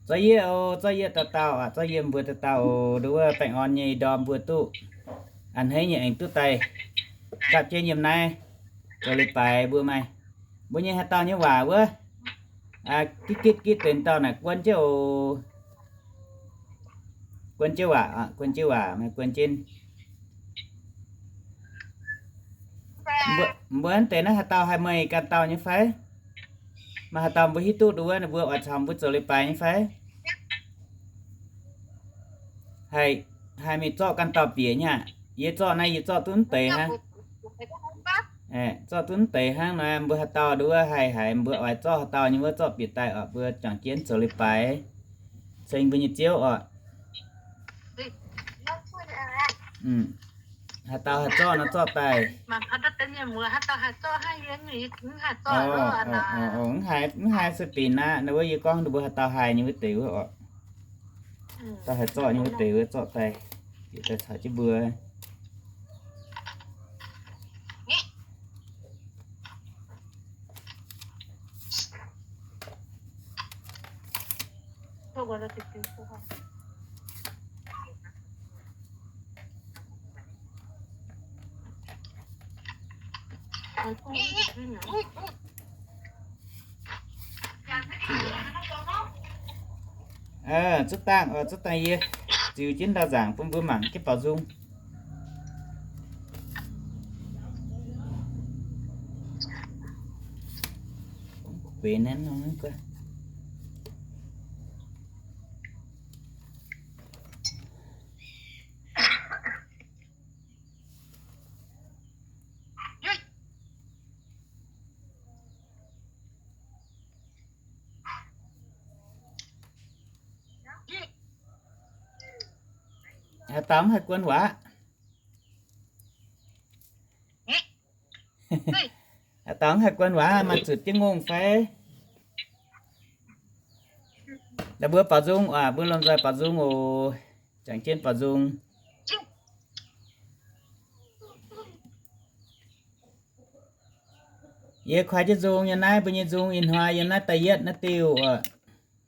Zorqv yie oc, zorqv yie dauh dauh aqv, zorqv yie mbuo dauh dauh oc, nduov wuov baengh orn nyei ndorm mbuo duqv a'hneiv nyei aengx duqv daaih gapv jienv yiem naaiv zoux leiz-baaix mbuo maaih mbuo nyei haaix dauh nyei waac wuov. Gitv gitv gitv deix dauh naaic guon jienv oc. Guon jienv waac, guon jienv waac, maaih guon jienv. Mbuo, mbuo naaiv deix naaiv haaix dauh haih meih ganh dauh nyei fai? Maaih haaix dauh mbuo hiuv duqv nduov wuov ninh mbuo oix caux mbuo zoux leiz-baaix nyei fai? Haih, haih mingh zorqv ganh dauh bieqc nyei aqv. Yie zorqv naaiv, yie zorqv duqv mv deix hnangv. Zorqv duqv mv deix hnangv nor, mbuo haaix dauh nduov wuov haih haiz mbuo oix zorqv haaix dauh nyei wuov zorqv bieqc daaih oc, mbuo juangc jienv zoux leiz-baaix ceng mbuo nyei Ziouv oc. Haaix dauh haih zorqv nor zorqv daaih. Mv haih, mv haih sueih binc aqv. Nor wuov yie gorngv ninh mbuo haaix dauh haih nyei wuov deix wuov oc. Dauh haih zorqv nyei wuov deix wuov zorqv daaih, bieqc daaih caux jienv mbuo. Zuov dangh, zuov dangh yie ziux jienv ndau nzaangc bun mbuo mangc jienv baaux nzung. Haaix dauh mv haih guon waac? Haaix dauh mv haih guon waac, maaih zuqc jienv ngongh fai? Laaix mbuo baaux nzung oc, mbuo lomh nzoih baaux nzung oc. Jangx jienv baaux nzung. Yie kuaaiv jienv nzung nyei naaiv, mbuo nyei nzung ih hnoi yiem naaiv da'yietv naaiv diuh oc.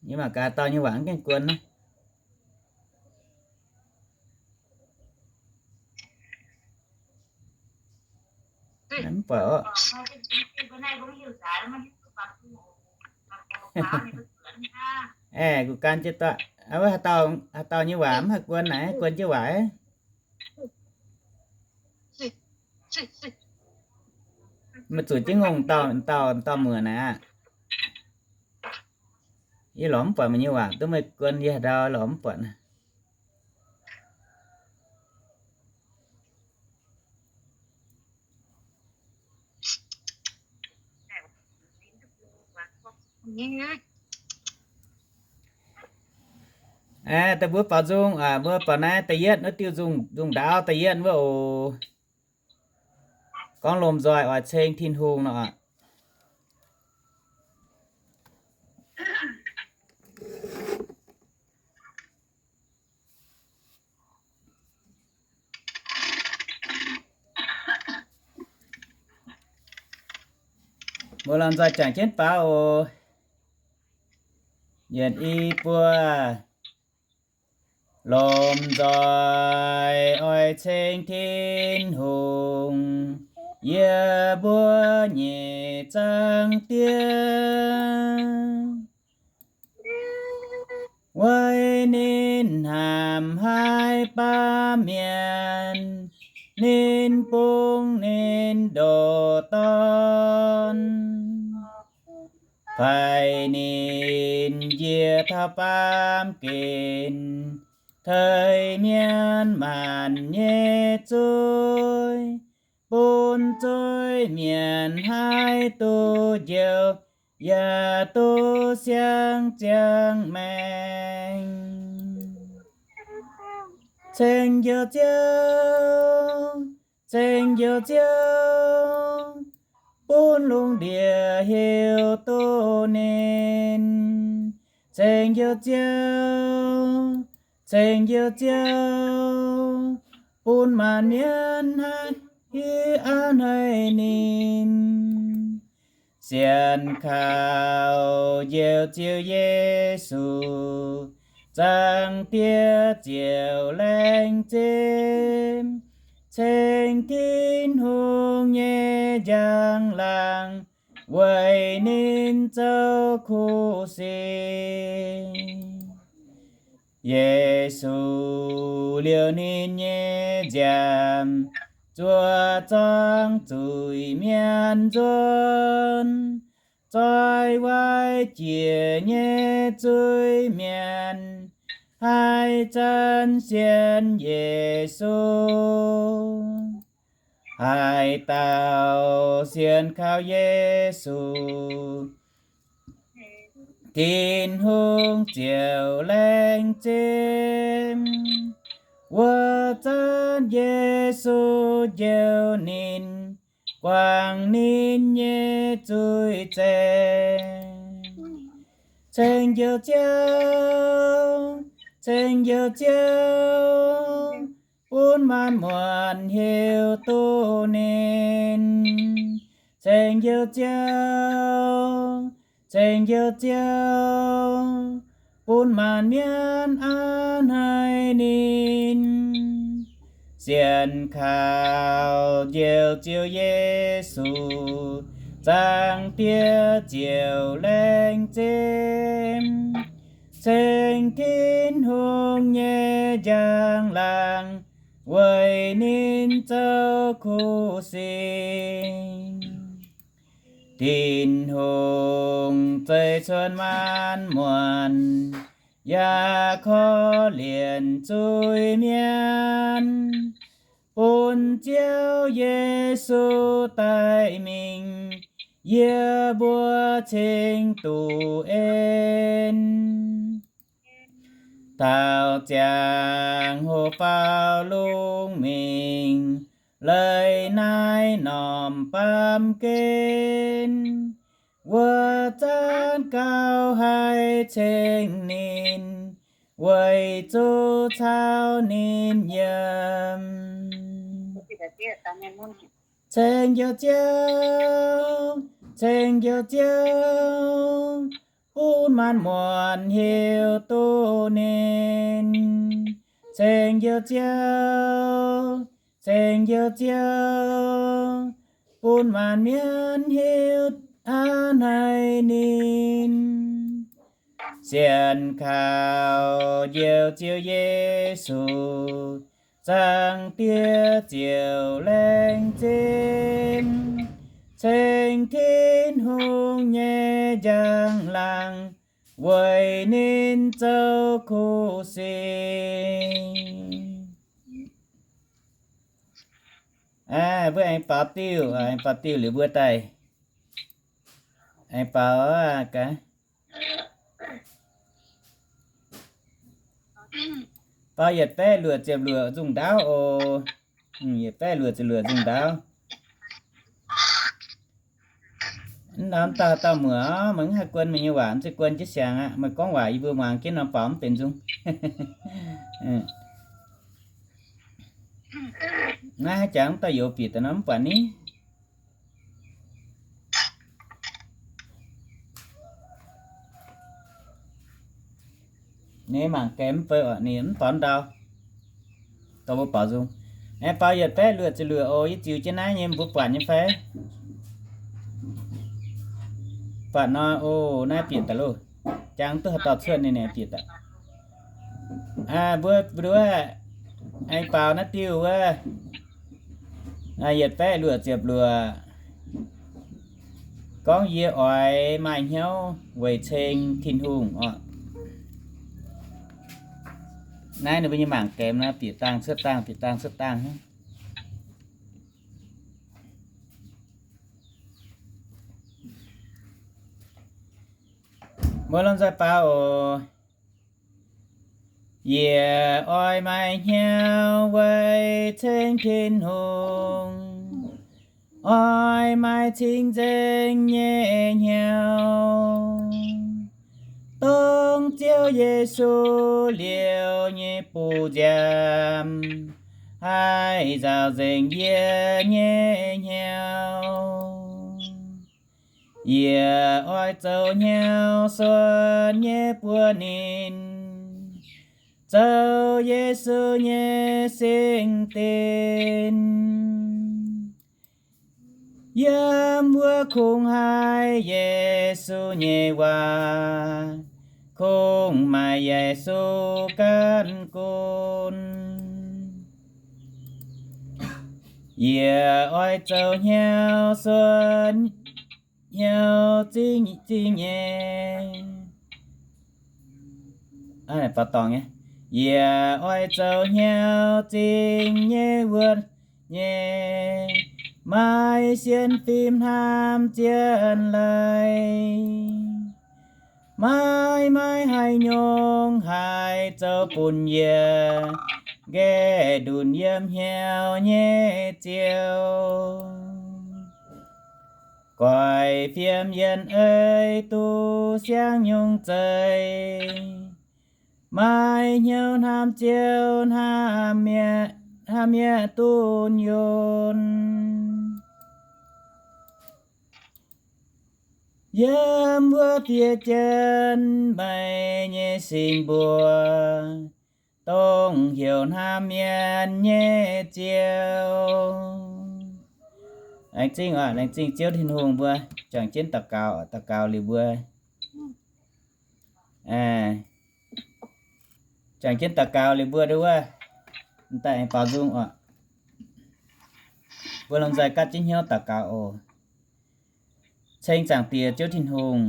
Yie mangc gaax haaix dauh nyei waac mv gaengh guon naaiv. Mv buatc oc. Aeqv, kuv gan jienv doic. Haaix dauh, haaix dauh nyei waac mv haih guon naaiv, guon jienv waac. Maaih zuqc jienv ngongh dauh, dauh, dauh muoc naaiv aqv. Yie lorz mv buatc meih nyei waac duqv meih guon, yie haaix ndau lorz mv buatc naaiv. Aeqv, da'mbuo baaux nzung, mbuo buatc naaiv da'yietv wuov diuh nzung, nzung ndaauv da'yietv wuov oc. Gorngv lomh nzoih oix ceng Tin-Hungh nor. Mbuo lomh nzoih jangx jienv faaux oc. Yietc i buo. Lomh nzoih oix ceng Tin-Hungh, yie mbuo nyei Zaangc Diex. Weic ninh hnamv haic baamh mienh, ninh bungx ninh ndoqc Dorn, faix ninh njiec taux baamh gen, teix mienh maanc nyei zuiz, bun zuiz-mienh haih duqv njoux, yaac duqv siang ziangh maengc. Ceng Njoux Ziouv, ceng Njoux Ziouv, bun lungh ndiev hiuv duqv ninh. Ceng Njoux Ziouv, ceng Njoux Ziouv, bun maanc mienh haih hiuv a'hneiv ninh. Sienx kaux Njoux Ziouv Yesu, Zaangc Diex ziouc laengz zingh, ceng Tin-Hungh nyei njang-laangc weic ninh zoux kuv sic. Yesu liouh ninh nyei nziaamv zuov zorngv zuiz-mienh nzuonx, zoih waaic jiex nyei zuiz-mienh haih zanc sienx Yesu. Haaix dauh sienx kaux Yesu, Tin-Hungh ziouc laengz zingh. Wuov zanc Yesu njoux ninh, guangc ninh nyei zuiz-zeih. Ceng Njoux Ziouv, ceng Njoux Ziouv, bun maanc muotc hiuv duqv ninh. Ceng Njoux Ziouv, ceng Njoux Ziouv, bun maanc mienh a'hneiv ninh. Sienx kaux Njoux Ziouv Yesu, Zaangc Diex ziouc laengz zingh, ceng Tin-Hungh nyei njang-laangc weic ninh zoux kuv sic. Tin-Hungh zeiz cuotv maanc muotc, yaac korv-lienh zuiz-mienh, bun Ziouv Yesu daaih mingh yie mbuo cingx duqv en. Taux ziangh hoc faaux lungh mingh, leiz naaiv norm baamh gen, wuov zanc gauh haih ceng ninh, weic zuqc caux ninh yiem. Ceng Njoux Ziouv, ceng Njoux Ziouv, bun maanc muotc hiuv duqv ninh. Ceng Njoux Ziouv, ceng Njoux Ziouv, bun maanc mienh hiuv a'hneiv ninh. Sienx kaux Njoux Ziouv Yesu, Zaangc Diex ziouc laengz zingh, ceng Tin-Hungh nyei njang-laangc weic ninh zoux kuv sic. Aa, mbuo aengx baaux diuh, aengx baaux diuh liuz mbuo daaih aengx baaux gaax. Baaux yietc baeqv luoqc ziepc luoqc nzungh ndaauv oc. Yietc baeqv luoqc ziepc luoqc nzungh ndaauv. Mv norm dauh dauh muoc, meih mv haih guon meih nyei waac, mv zeiz guon jienv siangx aqv. Meih gorngv waac yie mbuo muangx jienv norm baaux mv benx nzung. Naaiv haaix jangx mv dauh youz bieqc daaih nor mv buatc ni. Ninh mangc gaax mv baac oc, ninh mv baaux ndau. Dorh mbuo baaux nzung. Aengx baaux yietc baeqv luoqc ziepc luoqc oc. Yie ziux jienv naaiv nyei, mbuo buatc nyei fai? Buatc nor oc. Naaiv bieqc daaih loh. Jangx duqv haaix dauh cuotv ninh bieqc daaih. Mbuo, mbuo aengx baaux naaiv diuh wuov. Yietc baeqv luoqc ziepc luoqc. Gorngv yie oix maaih hnyouv weic ceng Tin-Hungh oc. Naaiv ninh mbuo nyei mangc gaax nor, bieqc dangh cuotv dangh, bieqc dangh cuotv dangh hnangv. Mbuo lomh nzoih baaux oc. Yie oix maaih hnyouv weic ceng Tin-Hungh, oix maaih cing-nzengc nyei hnyouv, dongh Ziouv Yesu liouh nyei buv nziaamv haih nzaaux nzengc yie nyei hnyouv. Yie oix zoux hnyouv suonc nyei buoz-ninh, zoux Yesu nyei singx-dinc. Yiem wuov kungx haiz Yesu nyei waac, kungx maaih Yesu ganh gunv. Yie oix zoux hnyouv suonc, hnyouv zingh, zingh nyei. Yie oix zoux hnyouv zingh nyei wuonh nyei, maaih sienx fim hnamv zien leiz. Maiv maaih haaix nyungc haih zoux bun yie nqaeqv ndunh yiem hnyouv nyei Ziouv. Goiv fiem yienh ei duqv siang nyungc zeiv, maaih hnyouv hnamv Ziouv hnamv mietc, hnamv mietc dunh yunh. Yiem wuov fiev jienv meih nyei singx mbuo, dongh heuc hnamv mienh nyei Ziouv. Laengz zingh oc, laengz zingh Ziouv Tin-Hungh mbuo jangx jienv daux gaux, daux gaux liuz mbuo, jangx jienv daux gaux liuz mbuo nduov wuov, daaih aengx baaux nzung oc. Mbuo lomh nzoih gapv jienv hnyouv daux gaux oc. Ceng Zaangc Diex Ziouv Tin-Hungh,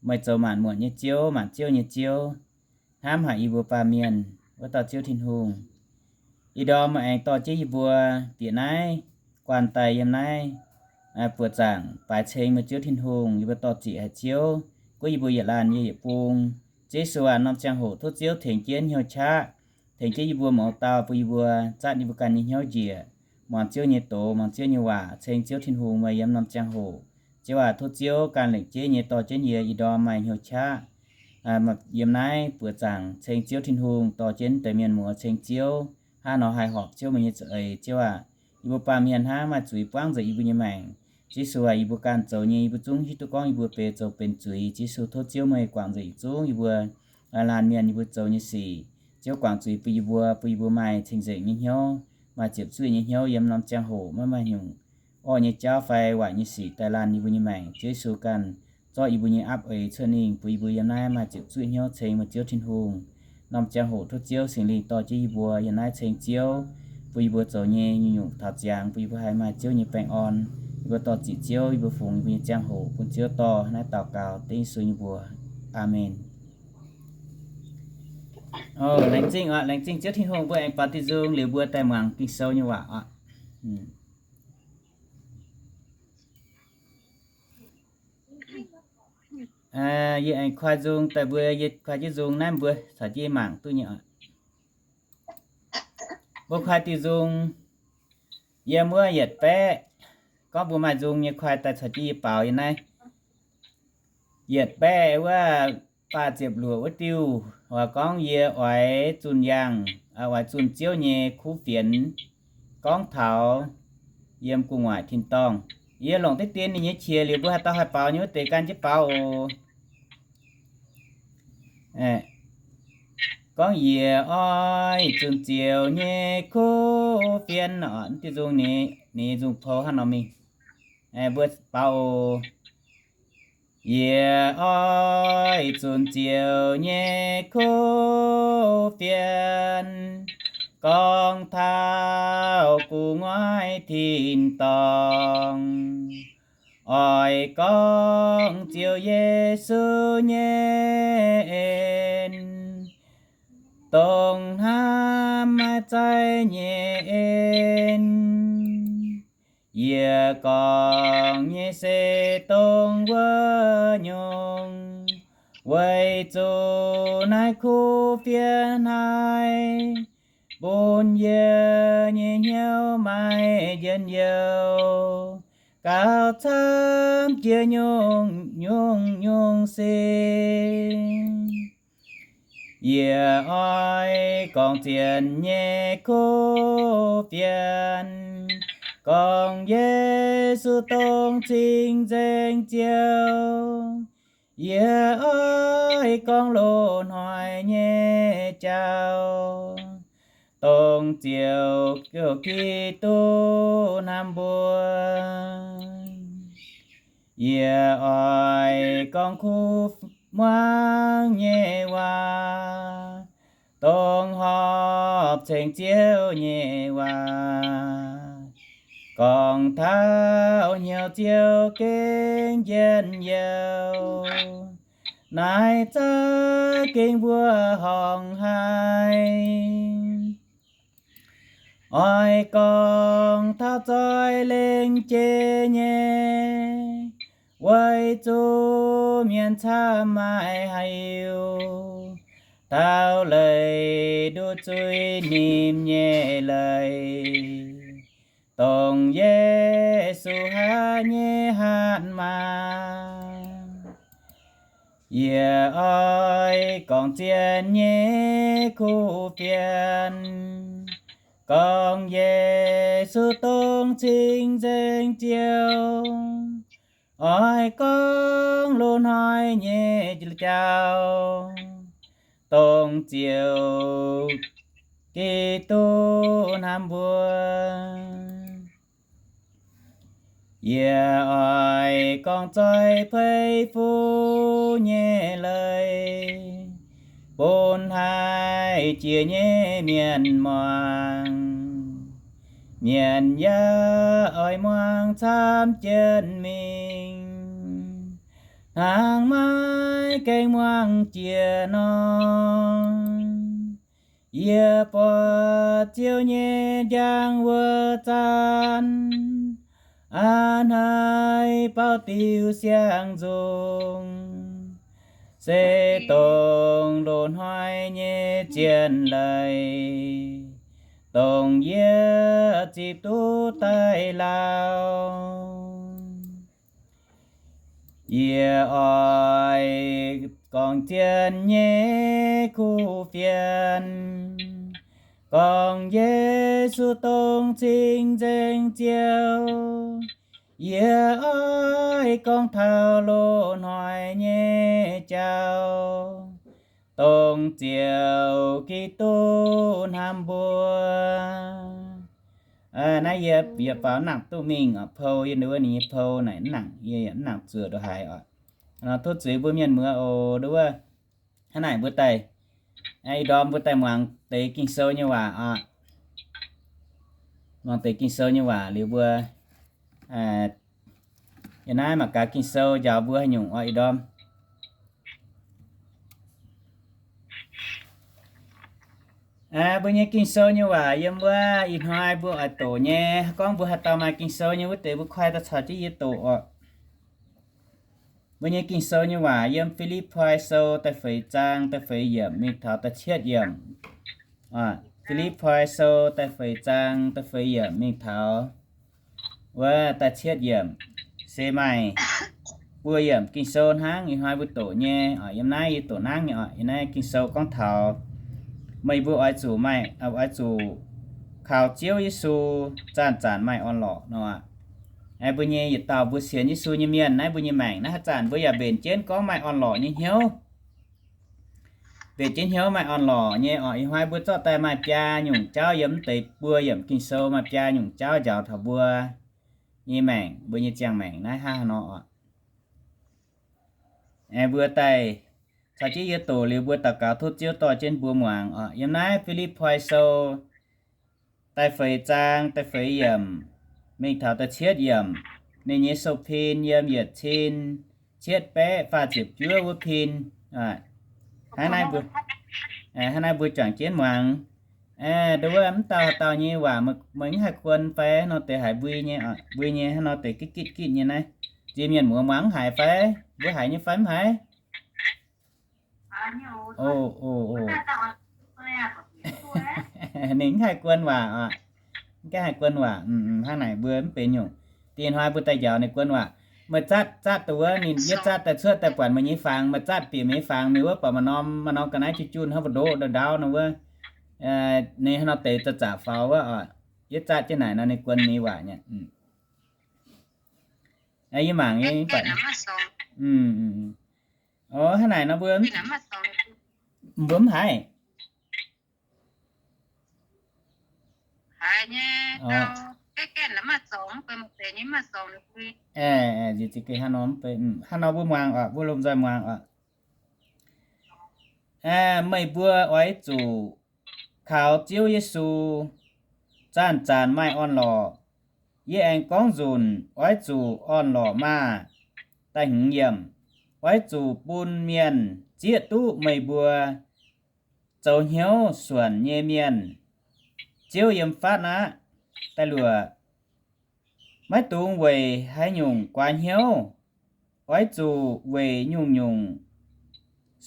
meih zoux maanc muotc nyei Ziouv, maanc ziouv nyei Ziouv, hnamv haic yie mbuo baamh mienh wuov dauh Ziouv Tin-Hungh. Ih ndorm meih aengx dorh jienv yie mbuo bieqc naaiv guanh daaih yiem naaiv buoz-zaangc baaix ceng meih Ziouv Tin-Hungh, yie mbuo dorh ziqc haic Ziouv, gunv yie mbuo yietc laanh nyei yietc bung. Ziouv Yesu aac, norm ziangh hoc tov Ziouv tengx jienv hnyouv qaqv, tengx jienv yie mbuo mouz dauh bun yie mbuo zatv yie mbuo ganh nyei hnyouv njiec, muangx Ziouv nyei doz, muangx Ziouv nyei waac, ceng Ziouv Tin-Hungh meih yiem norm ziangh hoc. Ziouv aac, tov Ziouv ganh lengc jeiv nyei dorh jienv yie ih ndorm maaih hnyouv qaqv yiem naaiv buoz-zaangc ceng Ziouv Tin-Hungh, dorh jienv deix mienh muoz ceng Ziouv, hnangv nor haih horpc Ziouv meih nyei za'eix. Ziouv aac, yie mbuo baamh mienh hnangv maaih zuiz buangv nzengc yie mbuo nyei maengc. Ziouv Yesu aac, yie mbuo ganh zoux nyei, yie mbuo zungv hiuv duqv gorngv yie mbuo benx zoux benx zuiz. Ziouv Yesu, tov Ziouv meih guangc nzengc zungv yie mbuo laanh mienh yie mbuo zoux nyei sic. Ziouv guangc zuiz bun yie mbuo, bun yie mbuo maaih cing-nzengc nyei hnyouv, maaih ziepc zuoqv nyei hnyouv yiem norm ziangh hoc maiv maaih nyungc orqv nyei jauv fai waaic nyei sic daaih laanh yie mbuo nyei maengc. Ziouv Yesu ganh zorqv yie mbuo nyei aapv eix cuotv mingh bun yie mbuo yiem naaiv maaih ziepc zuoqv hnyouv ceng meih Ziouv Tin-Hungh. Norm ziangh hoc tov Ziouv Singx Lingh dorh jienv yie mbuo yiem naaiv ceng Ziouv, bun yie mbuo zoux nyei nyungc-nyungc taux ziangx, bun yie mbuo haih maaih Ziouv nyei baengh orn. Yie mbuo dorh ziqc Ziouv, yie mbuo fungx yie mbuo nyei ziangh hoc bun Ziouv dorh naaiv daux gaux dengv Yesu nyei mbuox. Aamen. Laengz zingh oc, laengz zingh Ziouv Tin-Hungh, mbuo aengx baaux diuh nzung liuz mbuo daaih muangx Ging-Sou nyei waac oc. Yie aengx koi nzung daaih mbuo, yie koi jienv nzung naaiv mbuo caux jienv mangc duqv nyei oc. Mbuo koi diuh nzung yiem wuov yietc baeqv, gorngv mbuo maaih nzung nyei koi daaih caux jienv yie baaux yiem naaiv. Yietc baeqv wuov faah ziepc luoqc wuov diuh, oix gorngv yie oix zunh yangh, oix zunh Ziouv nyei kuv fienx, gorngv taux yiem gu'nguaaic tin-dorngh. Yie longc diqv dien ninh nyei qiex liuz mbuo haaix dauh haih baaux nyei wuov deix gan jienv baaux oc. Gorngv, Yie oix zunh Ziouv nyei kuv fienx. Diuh nzung, ninh nzung pou hnangv nor mingh. Mbuo baaux oc. Yie oix zunh Ziouv nyei kuv fienx, gorngv taux gu'nguaaic tin-dorngh. Oix gorngv Ziouv Yesu nyei en, dongh hnamv maiv zaih nyei en. Yie gorngv nyei se dongh wuov nyungc, weic zuqc naaiv kuv fienx naaiv bun yie nyei hnyouv maiv njien-youh, gauh camv jiex nyungc-nyungc sic. Yie oix gorngv zien nyei kuv fienx, gorngv Yesu dongh cing-nzengc Ziouv. Yie oix gorngv loz-hnoi nyei jauv, dongh Ziouv Giduc hnamv mbuo. Yie oix gorngv kuv muangx nyei waac, dongh horpc ceng Ziouv nyei waac, gorngv taux hnyouv Ziouv gengh njien-youh, naaiv za'gengh mbuo horngh haiz. Oix gorngv taux zoih lengc jiex nyei, weic zuqc mienh camv maaih haiz youh taux leiz nduov zuiz nimc nyei leiz, dongh Yesu hatc nyei hatc maaz. Yie oix gorngv zien nyei kuv fienx, gorngv Yesu dongh cing-nzengc Ziouv. Oix gorngv loz-hnoi nyei jauv, dongh Ziouv Giduc hnamv mbuo. Yie oix gorngv zoih peix fuqv nyei leiz bun haih jiex nyei mienh muangx. Mienh yaac oix muangx camv jienv mingh, hnangv maiv gaengh muangx jiex nor. Yie buatc Ziouv nyei njang wuov zanc, a'hneiv baaux diuh siang-nzung, se dongh loz-hnoi nyei zien leiz, dongh yie zipv duqv daaih lauh. Yie oix gorngv zien nyei kuv fienx, gorngv Yesu dongh cing-nzengc Ziouv. Yie oix gorngv taux loz-hnoi nyei jauv, dongh Ziouv Giduc hnamv mbuo. Naaiv yie, yie faaux nangc duqv mingh oc, pou yie nduov ninh nyei pou naaic nangc, yie nangc zuoqc ndongc haaix oc. Tov zuiz mbuo mienh muoz oc, nduov wuov. Hnangv naaic mbuo daaih, ih ndorm mbuo daaih muangx deix Ging-Sou nyei waac oc. Muangx deix Ging-Sou nyei waac liuz mbuo, yie naaiv mangc gaax Ging-Sou njaaux mbuo haaix nyungc oc, ih ndorm. Mbuo nyei Ging-Sou nyei waac yiem wuov ih hnoi mbuo oix doqc nyei, gorngv mbuo haaix dauh maaih Ging-Sou nyei wuov deix mbuo koi daaih caux jienv yie doqc oc. Mbuo nyei Ging-Sou nyei waac yiem Fi^lipv^poi Sou da'feix zaang da'feix yiemc mingh taux da'cietv yiemc. Fi^lipv^poi Sou da'feix zaang da'feix yiemc mingh taux wuov da'cietv yiemc. Se maaih buo yiemc Ging-Sou hnangv ih hnoi mbuo doqc nyei oc. Yiem naaiv yie doqc hnangv nyei oc. Yiem naaiv Ging-Sou gorngv taux meih mbuo oix zuqc maaih, oix zuqc kaux Ziouv Yesu zanc-zanc maaih orn-lorqc nor. Mbuo nyei yietc dauh mbuo sienx Yesu nyei mienh naaiv mbuo nyei maengc naaiv haaix zanc mbuo yaac mbenc jienv gorngv maaih orn-lorqc nyei hnyouv. Mbenc jienv hnyouv maaih orn-lorqc nyei oc. Ih hnoi mbuo zorqv daaih maaih biaa nyungc jauv yiem mv deix buo yiemc Ging-Sou maaih biaa nyungc jauv njaaux taux mbuo nyei maengc, mbuo nyei ziangh maengc naaiv hnangv haaix nor oc. Mbuo daaih caux jienv yie doqc liuz mbuo daux gaux tov Ziouv dorh jienv mbuo muangx oc. Yiem naaiv Fi^lipv^poi Sou da'feix zaang da'feix yiemc mingh taux da'cietv yiemc. Ninh nyei sou-pin yiem yietc cin cietv baeqv faah ziepc juov wuov pin. Hnangv naaiv mbuo, hnangv naaiv mbuo juangc jienv muangx. Nduov wuov, mv dauh haaix dauh nyei waac meih mv haih guon fai nor deix haiz mbui nyei, mbui nyei hnangv nor deix gitv gitv gitv nyei naaiv. Nziex mienh muoz muangx mv haiz fai? Mbuo haiz nyei fai mv haiz? O, o, o. Ninh mv haih guon waac oc. Mv gaengh haih guon waac. Hnangv naaic mbuo mv benx nyungc. Dinh hnoi mbuo daaih njaaux ninh guon waac. Meih zatv, zatv dongh wuov ninh, yie zatv daaih cuotv daaih buatc meih nyei fangx, meih zatv bieqc meih nyei fangx mingh wuov, buatc maaih norm, maaih norm ga'naaiv jun-jun hnangv mbu'ndoqv ndau-ndau nor wuov. Ninh hnangv nor deix za'zaqc faaux wuov oc. yie zaatv jienv naaic nor ninh guon mingh waac nyei. Yie mangc nyei. O, hnangv naaic nor mbuo, mbuo mv haiz. Hnangv nor mbuo muangx oc, mbuo lomh nzoih muangx oc. Meih mbuo oix zuqc kaux Ziouv Yesu zanc-zanc maaih orn-lorqc. Yie aengx gorngv nzunc, oix zuqc orn-lorqc maah! Da'hmz yiemc, oix zuqc bun mienh zieqv duqv meih mbuo zoux hnyouv suonc nyei mienh. Ziouv yiem fatv aqv. Da'luoqc, maiv dungx weic haaix nyungc guaax hnyouv. Oix zuqc weic nyungc-nyungc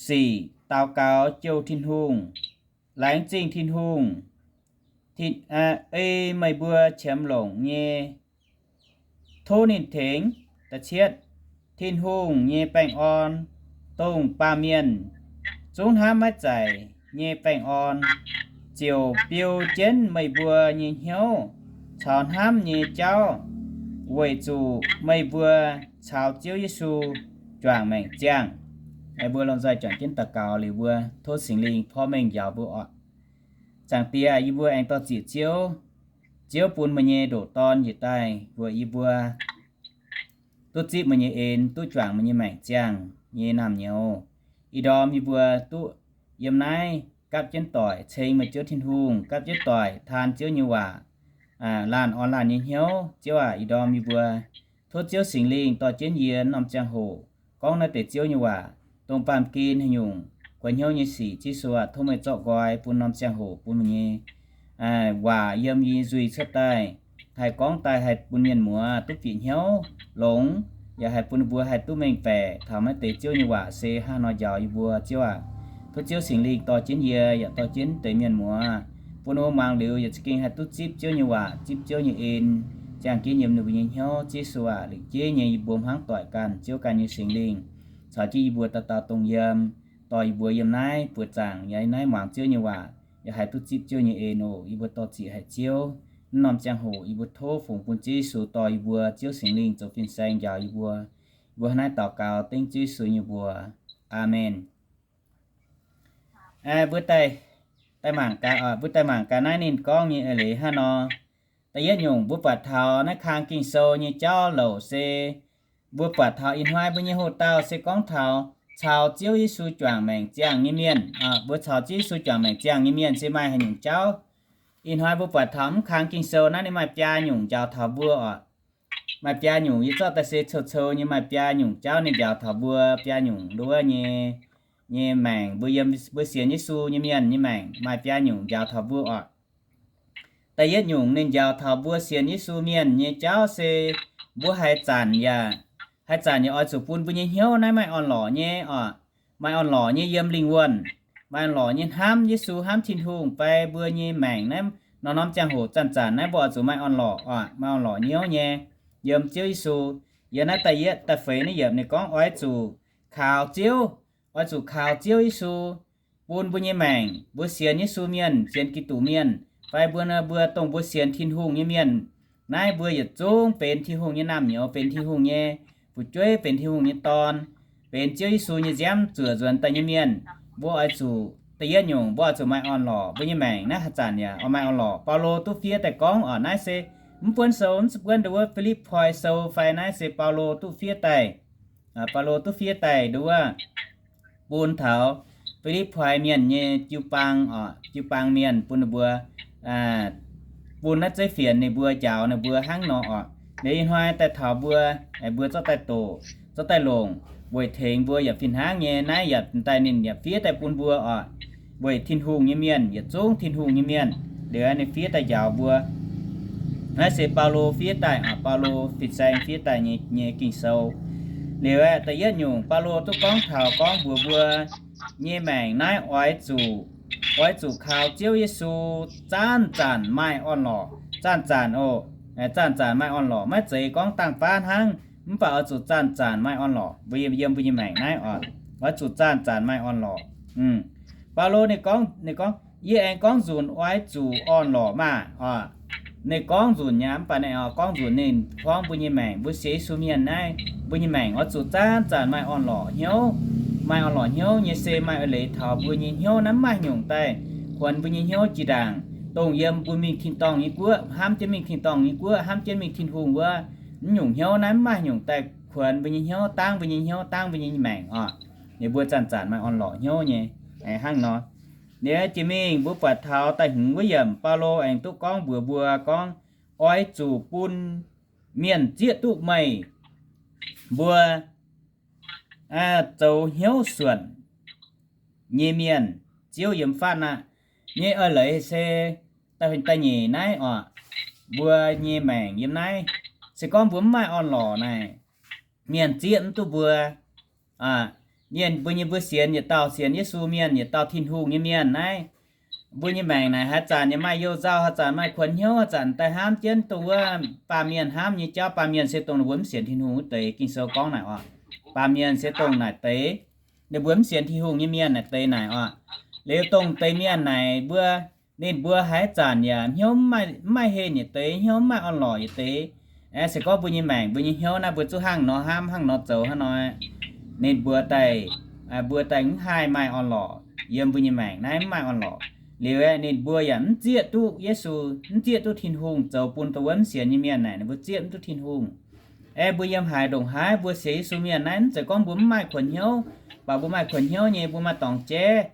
sic daux gaux jouh Tin-Hungh, laengz zingh Tin-Hungh, ei meih mbuo qiemx longc nyei, tov ninh tengx. Da'cietv, Tin-Hungh nyei baengh orn, dongh baamh mienh zungv hnamv maiv zaaic nyei baengh orn, ziouc biou jienv meih mbuo nyei hnyouv caux hnamv nyei jauv, weic zuqc meih mbuo caux Ziouv Yesu juangc maengc ziangh. Mbuo lomh nzoih juangc jienv daux gaux liuz mbuo tov Singx Lingh porv mengh njaaux mbuo oc. Zaangc Diex, yie mbuo aengx dorh ziqc Ziouv. Ziouv bun meih nyei ndoqc Dorn njiec daaih mbuox yie mbuo duqv zipv meih nyei en, duqv juangc meih nyei maengc ziangh nyei naamh nyouz. Ih ndorm yie mbuo duqv yiem naaiv gapv jienv doic ceng meih Ziouv Tin-Hungh, gapv jienv doic taan Ziouv nyei waac, laanh orn laanh nyei hnyouv. Ziouv aac, ih ndorm yie mbuo tov Ziouv Singx Lingh dorh jienv yie norm ziangh hoc gorngv naaiv deix Ziouv nyei waac, dongh baamh gen haaix nyungc guaix hnyouv nyei sic, Ziouv Yesu aac, tov meih zorqv nqoi bun norm ziangh hoc bun meih nyei waac yiem yie nyei nzuih cuotv daaih, haih gorngv daaih haih bun mienh muoz duqv bieqc hnyouv longx, yaac haih bun ninh mbuo haih duqv mengh baeqc taux maiv deix Ziouv nyei waac se hnangv nor njaaux yie mbuo. Ziouv aac, tov Ziouv Singx Lingh dorh jienv yie yaac dorh jienv deix mienh muoz, bun ninh mbuo muangx liuz yaac za'gengh haih duqv zipv Ziouv nyei waac, zipv Ziouv nyei en, ziangh jienv yiem ninh mbuo nyei hnyouv. Ziouv Yesu aac, lingc jeiv nyei yie mbuo hmuangv doic ganh, Ziouv ganh nyei Singx Lingh caux jienv yie mbuo dauh dauh dongh yiem, dorh yie mbuo yiem naaiv buoz zaangc yaac naaiv muangx Ziouv nyei waac, yaac haih duqv zipv Ziouv nyei en oc. Yie mbuo dorh ziqc haic Ziouv, naaiv norm ziangh hoc yie mbuo tov fungx bun Ziouv Yesu dorh yie mbuo, Ziouv Singx Lingh zoux fin-saeng njaaux yie mbuo. Yie mbuo hnangv naaiv daux gaux dengv Ziouv Yesu nyei mbuox. Aamen. Mbuo daaih, daaih mangc gaax, mbuo daaih mangc gaax naaiv ninh gorngv nyei eix leiz hnangv nor. Da'yietv nyungc, mbuo buatc taux naaiv kang Ging-Sou nyei jauv louc se mbuo buatc taux ih hnoi mbuo nyei hoc-dauh se gorngv taux caux Ziouv Yesu juangc maengc ziangh nyei mienh. Mbuo caux Ziouv Yesu juangc maengc ziangh nyei mienh se maaih haaix nyungc jauv? Ih hnoi mbuo buatc taux mv kang Ging-Sou naaiv ninh maaih biaa nyungc njaaux taux mbuo oc. Maaih biaa nyungc, yie zorqv daaih se cou-cou nyei, maaih biaa nyungc jauv ninh njaaux taux mbuo, biaa nyungc nduov nyei, nyei maengc, mbuo yiem, mbuo sienx Yesu nyei mienh nyei maengc maaih biaa nyungc njaaux taux mbuo oc. Da'yietv nyungc ninh njaaux taux mbuo sienx Yesu mienh nyei jauv se mbuo haaix zanc yaac, haaix zanc yaac oix zuqc bun mbuo nyei hnyouv naaiv maaih orn-lorqc nyei oc, maaih orn-lorqc nyei yiem lingh wuonh, maaih orn-lorqc nyei hnamv Yesu, hnamv Tin-Hungh fai mbuo nyei maengc naaiv norm-norm ziangh hoc zanc-zanc naaiv mbuo oix zuqc maaih orn-lorqc oc, maaih orn-lorqc hnyouv nyei yiem Ziouv Yesu. Yiem naaiv da'yietv, da'feix naaiv yiemc ninh gorngv oix zuqc kaux Ziouv, oix zuqc kaux Ziouv Yesu bun mbuo nyei maengc, mbuo sienx Yesu mienh, sienx Giduc mienh, fai mbuo, mbuo dongh mbuo sienx Tin-Hungh nyei mienh, naaiv mbuo yietc zungv benx Tin-Hungh nyei naamh nyouz, benx Tin-Hungh nyei fu'jueiv, benx Tin-Hungh nyei dorn, benx Ziouv Yesu nyei nziaamv zuoqc nzuonx daaih nyei mienh. Mbuo oix zuqc, da'yietv nyungc, mbuo oix zuqc maaih orn-lorqc. Mbuo nyei maengc naaiv haaix zanc yaac oix maaih orn-lorqc. Baulo duqv fiev daaih gorngv oc, naaiv se mv buonv sou, mv buonv nduov Fi^lipv^poi Sou fai naaiv se Baulo duqv fiev daaih. Baulo duqv fiev daaih nduov bun taux Fi^lipv^poi mienh nyei jiu-baang oc, jiu-baang mienh bun ninh mbuo, bun naaiv zeiv fienx ninh mbuo, njaaux ninh mbuo hnangv nor oc. Liuz ih hnoi daaih taux mbuo, mbuo zorqv daaih doqc, zorqv daaih longc, weic tengx mbuo yaac fih hnangv nyei. Naaiv yaac daaih ninh yaac fiev daaih bun mbuo oc, weic Tin-Hungh nyei mienh, yietc zungv Tin-Hungh nyei mienh. Liuz ninh fiev daaih njaaux mbuo. Naaiv se Baulo fiev daaih, Baulo fin-saeng fiev daaih nyei, nyei Ging-Sou. Liuz aeqv, da'yietv nyungc Baulo duqv gorngv taux gorngv mbuox mbuo nyei maengc naaiv oix zuqc, oix zuqc kaux Ziouv Yesu zanc-zanc maaih orn-lorqc. Zanc-zanc oc, zanc-zanc maaih orn-lorqc. Maiv zeiz gorngv dangh baav hnangv, mv baac oix zuqc zanc-zanc maaih orn-lorqc. Mbuo yiem, yiem mbuo nyei maengc naaiv oc, oix zuqc zanc-zanc maaih orn-lorqc. Baulo ninh gorngv, ninh gorngv, yie aengx gorngv nzunc oix zuqc orn-lorqc maah oc. ninh gorngv nzunc nyei, mv baac ninh oix gorngv nzunc ninh hmuangv mbuo nyei maengc, mbuo sienx Yesu mienh naaiv, mbuo nyei maengc oix zuqc zanc-zanc maaih orn-lorqc hnyouv. Maaih orn-lorqc hnyouv nyei se maaih eix leiz taux mbuo nyei hnyouv naaiv mv maaih nyungc daaih kuonx mbuo nyei hnyouv jiex ndaangc, dongh yiem mbuo mingh tin-dorngh nyei guoqv, hnamv jienv mingh tin-dorngh nyei guoqv, hnamv jienv mingh Tin-Hungh wuov, mv nyungc hnyouv naaiv mv maaih nyungc daaih kuonx mbuo nyei hnyouv, dangv mbuo nyei hnyouv, dangv mbuo nyei maengc oc. Ninh mbuo zanc-zanc maaih orn-lorqc hnyouv nyei hnangv nor. Liuz jiex mingh mbuo buatc taux da'hmz wuov yiemc, Baulo aengx duqv gorngv mbuox mbuo gorngv, oix zuqc bun mienh zieqv duqv meih mbuo zoux hnyouv suonc nyei mienh. Ziouv yiem fatv aqv. Nyei eix leiz se da'nyeic naaiv oc, mbuo nyei maengc yiem naaiv, se gorngv mbuo mv maaih orn-lorqc naaic, mienh zieqv mv duqv mbuo. Mienh mbuo nyei mbuo sienx yietc dauh, sienx Yesu mienh, yietc dauh Tin-Hungh nyei mienh naaiv, mbuo nyei maengc naaic haaix zanc yaac maaih you-nzauh, haaix zanc maaih kuonx hnyouv, haaix zanc daaih hnamv jienv dongh wuov baamh mienh hnamv nyei jauv. Baamh mienh se dongh ninh mbuo mv sienx Tin-Hungh wuov deix. Ging-Sou gorngv naaic oc, baamh mienh se dongh naaic deix, ninh mbuo mv sienx Tin-Hungh nyei mienh naaic deix naaic oc. Liuz dongh deix mienh naaic mbuo, ninh mbuo haaix zanc yaac hnyouv mv maaih, mv maaih henh yietc deix, hnyouv mv maaih orn-lorqc yietc deix. Aeqv, se gorngv mbuo nyei maengc, mbuo nyei hnyouv naaiv mbuo zungv hnangv nor hnamv, hnangv nor zoux hnangv nor, ninh mbuo daaih, mbuo daaih mv haih maaih orn-lorqc. Yiem mbuo nyei maengc naaiv mv maaih orn-lorqc. Liuz aeqv, ninh mbuo yaac mv zieqv duqv Yesu, mv zieqv duqv Tin-Hungh, zoux bun dongh wuov mv sienx nyei mienh naaic ninh mbuo zieqv mv duqv Tin-Hungh. Aeqv, mbuo yiem haaix ndongc haaix mbuo sienx Yesu mienh naaiv, mv zeiz gorngv mbuo mv maaih kuonx hnyouv, mv baac mbuo maaih kuonx hnyouv nyei, mbuo maaih dorngx jeiv,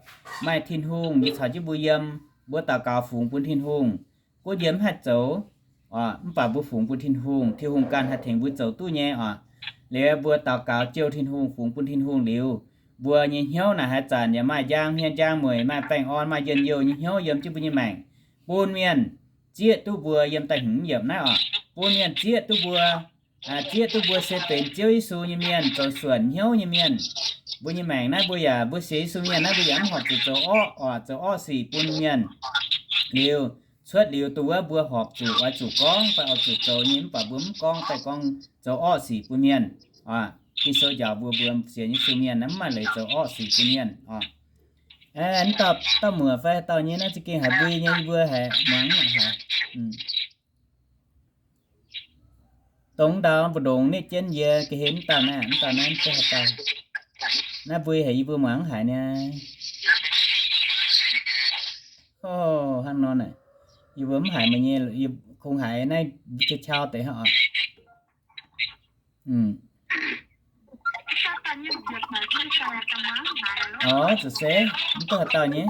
maaih Tin-Hungh nyei caux jienv mbuo yiem, mbuo daux gaux fungx bun Tin-Hungh. Gunv yie mv haih zoux, mv baac mbuo fungx bun Tin-Hungh, Tin-Hungh ganh haih tengx mbuo zoux duqv nyei oc. Liuz mbuo daux gaux jouh Tin-Hungh, fungx bun Tin-Hungh liuz, mbuo nyei hnyouv naaic haaix zanc yaac maaih njang hmien njang mueic, maaih baengh orn, maaih njien-youh nyei hnyouv yiem jienv mbuo nyei maengc, bun mienh zieqv duqv mbuo. Yiem da'hmz yiemc naaiv oc, bun mienh zieqv duqv mbuo, zieqv duqv mbuo se benx Ziouv Yesu nyei mienh, zoux suonc hnyouv nyei mienh. Mbuo nyei maengc naaiv mbuo yaac, mbuo sienx Yesu mienh naaiv mbuo yaac mv horpc zuqc zoux orqv, oix zoux orqv sic bun mienh. Liuz, cuotv liuz dongh wuov mbuo horpc zuqc, oix zuqc gorngv fai oix zuqc zoux nyei, mv baac mbuo mv gorngv fai gorngv zoux orqv sic bun mienh. Ging-Sou njaaux mbuo, mbuo sienx Yesu mienh naaiv mv maaih leiz zoux orqv sic bun mienh oc. Dauh, dauh muoc fai dauh nyei naaiv za'gengh haiz mbui nyei, yie mbuo haiz muangx haiz. Dongh ndau mbu'ndongx ninh jienv yie ga'hlen dauh naaiv, dauh naaiv mv zeiz haaix dauh. Naaiv mbui haic yie mbuo muangx haiz niaa. Hnangv nor naaic, yie mbuo mv haiz meih nyei, kungx haiz naaiv qiex qau deix hnangv oc. Oc, zuqc se mv duqv haaix dauh nyei.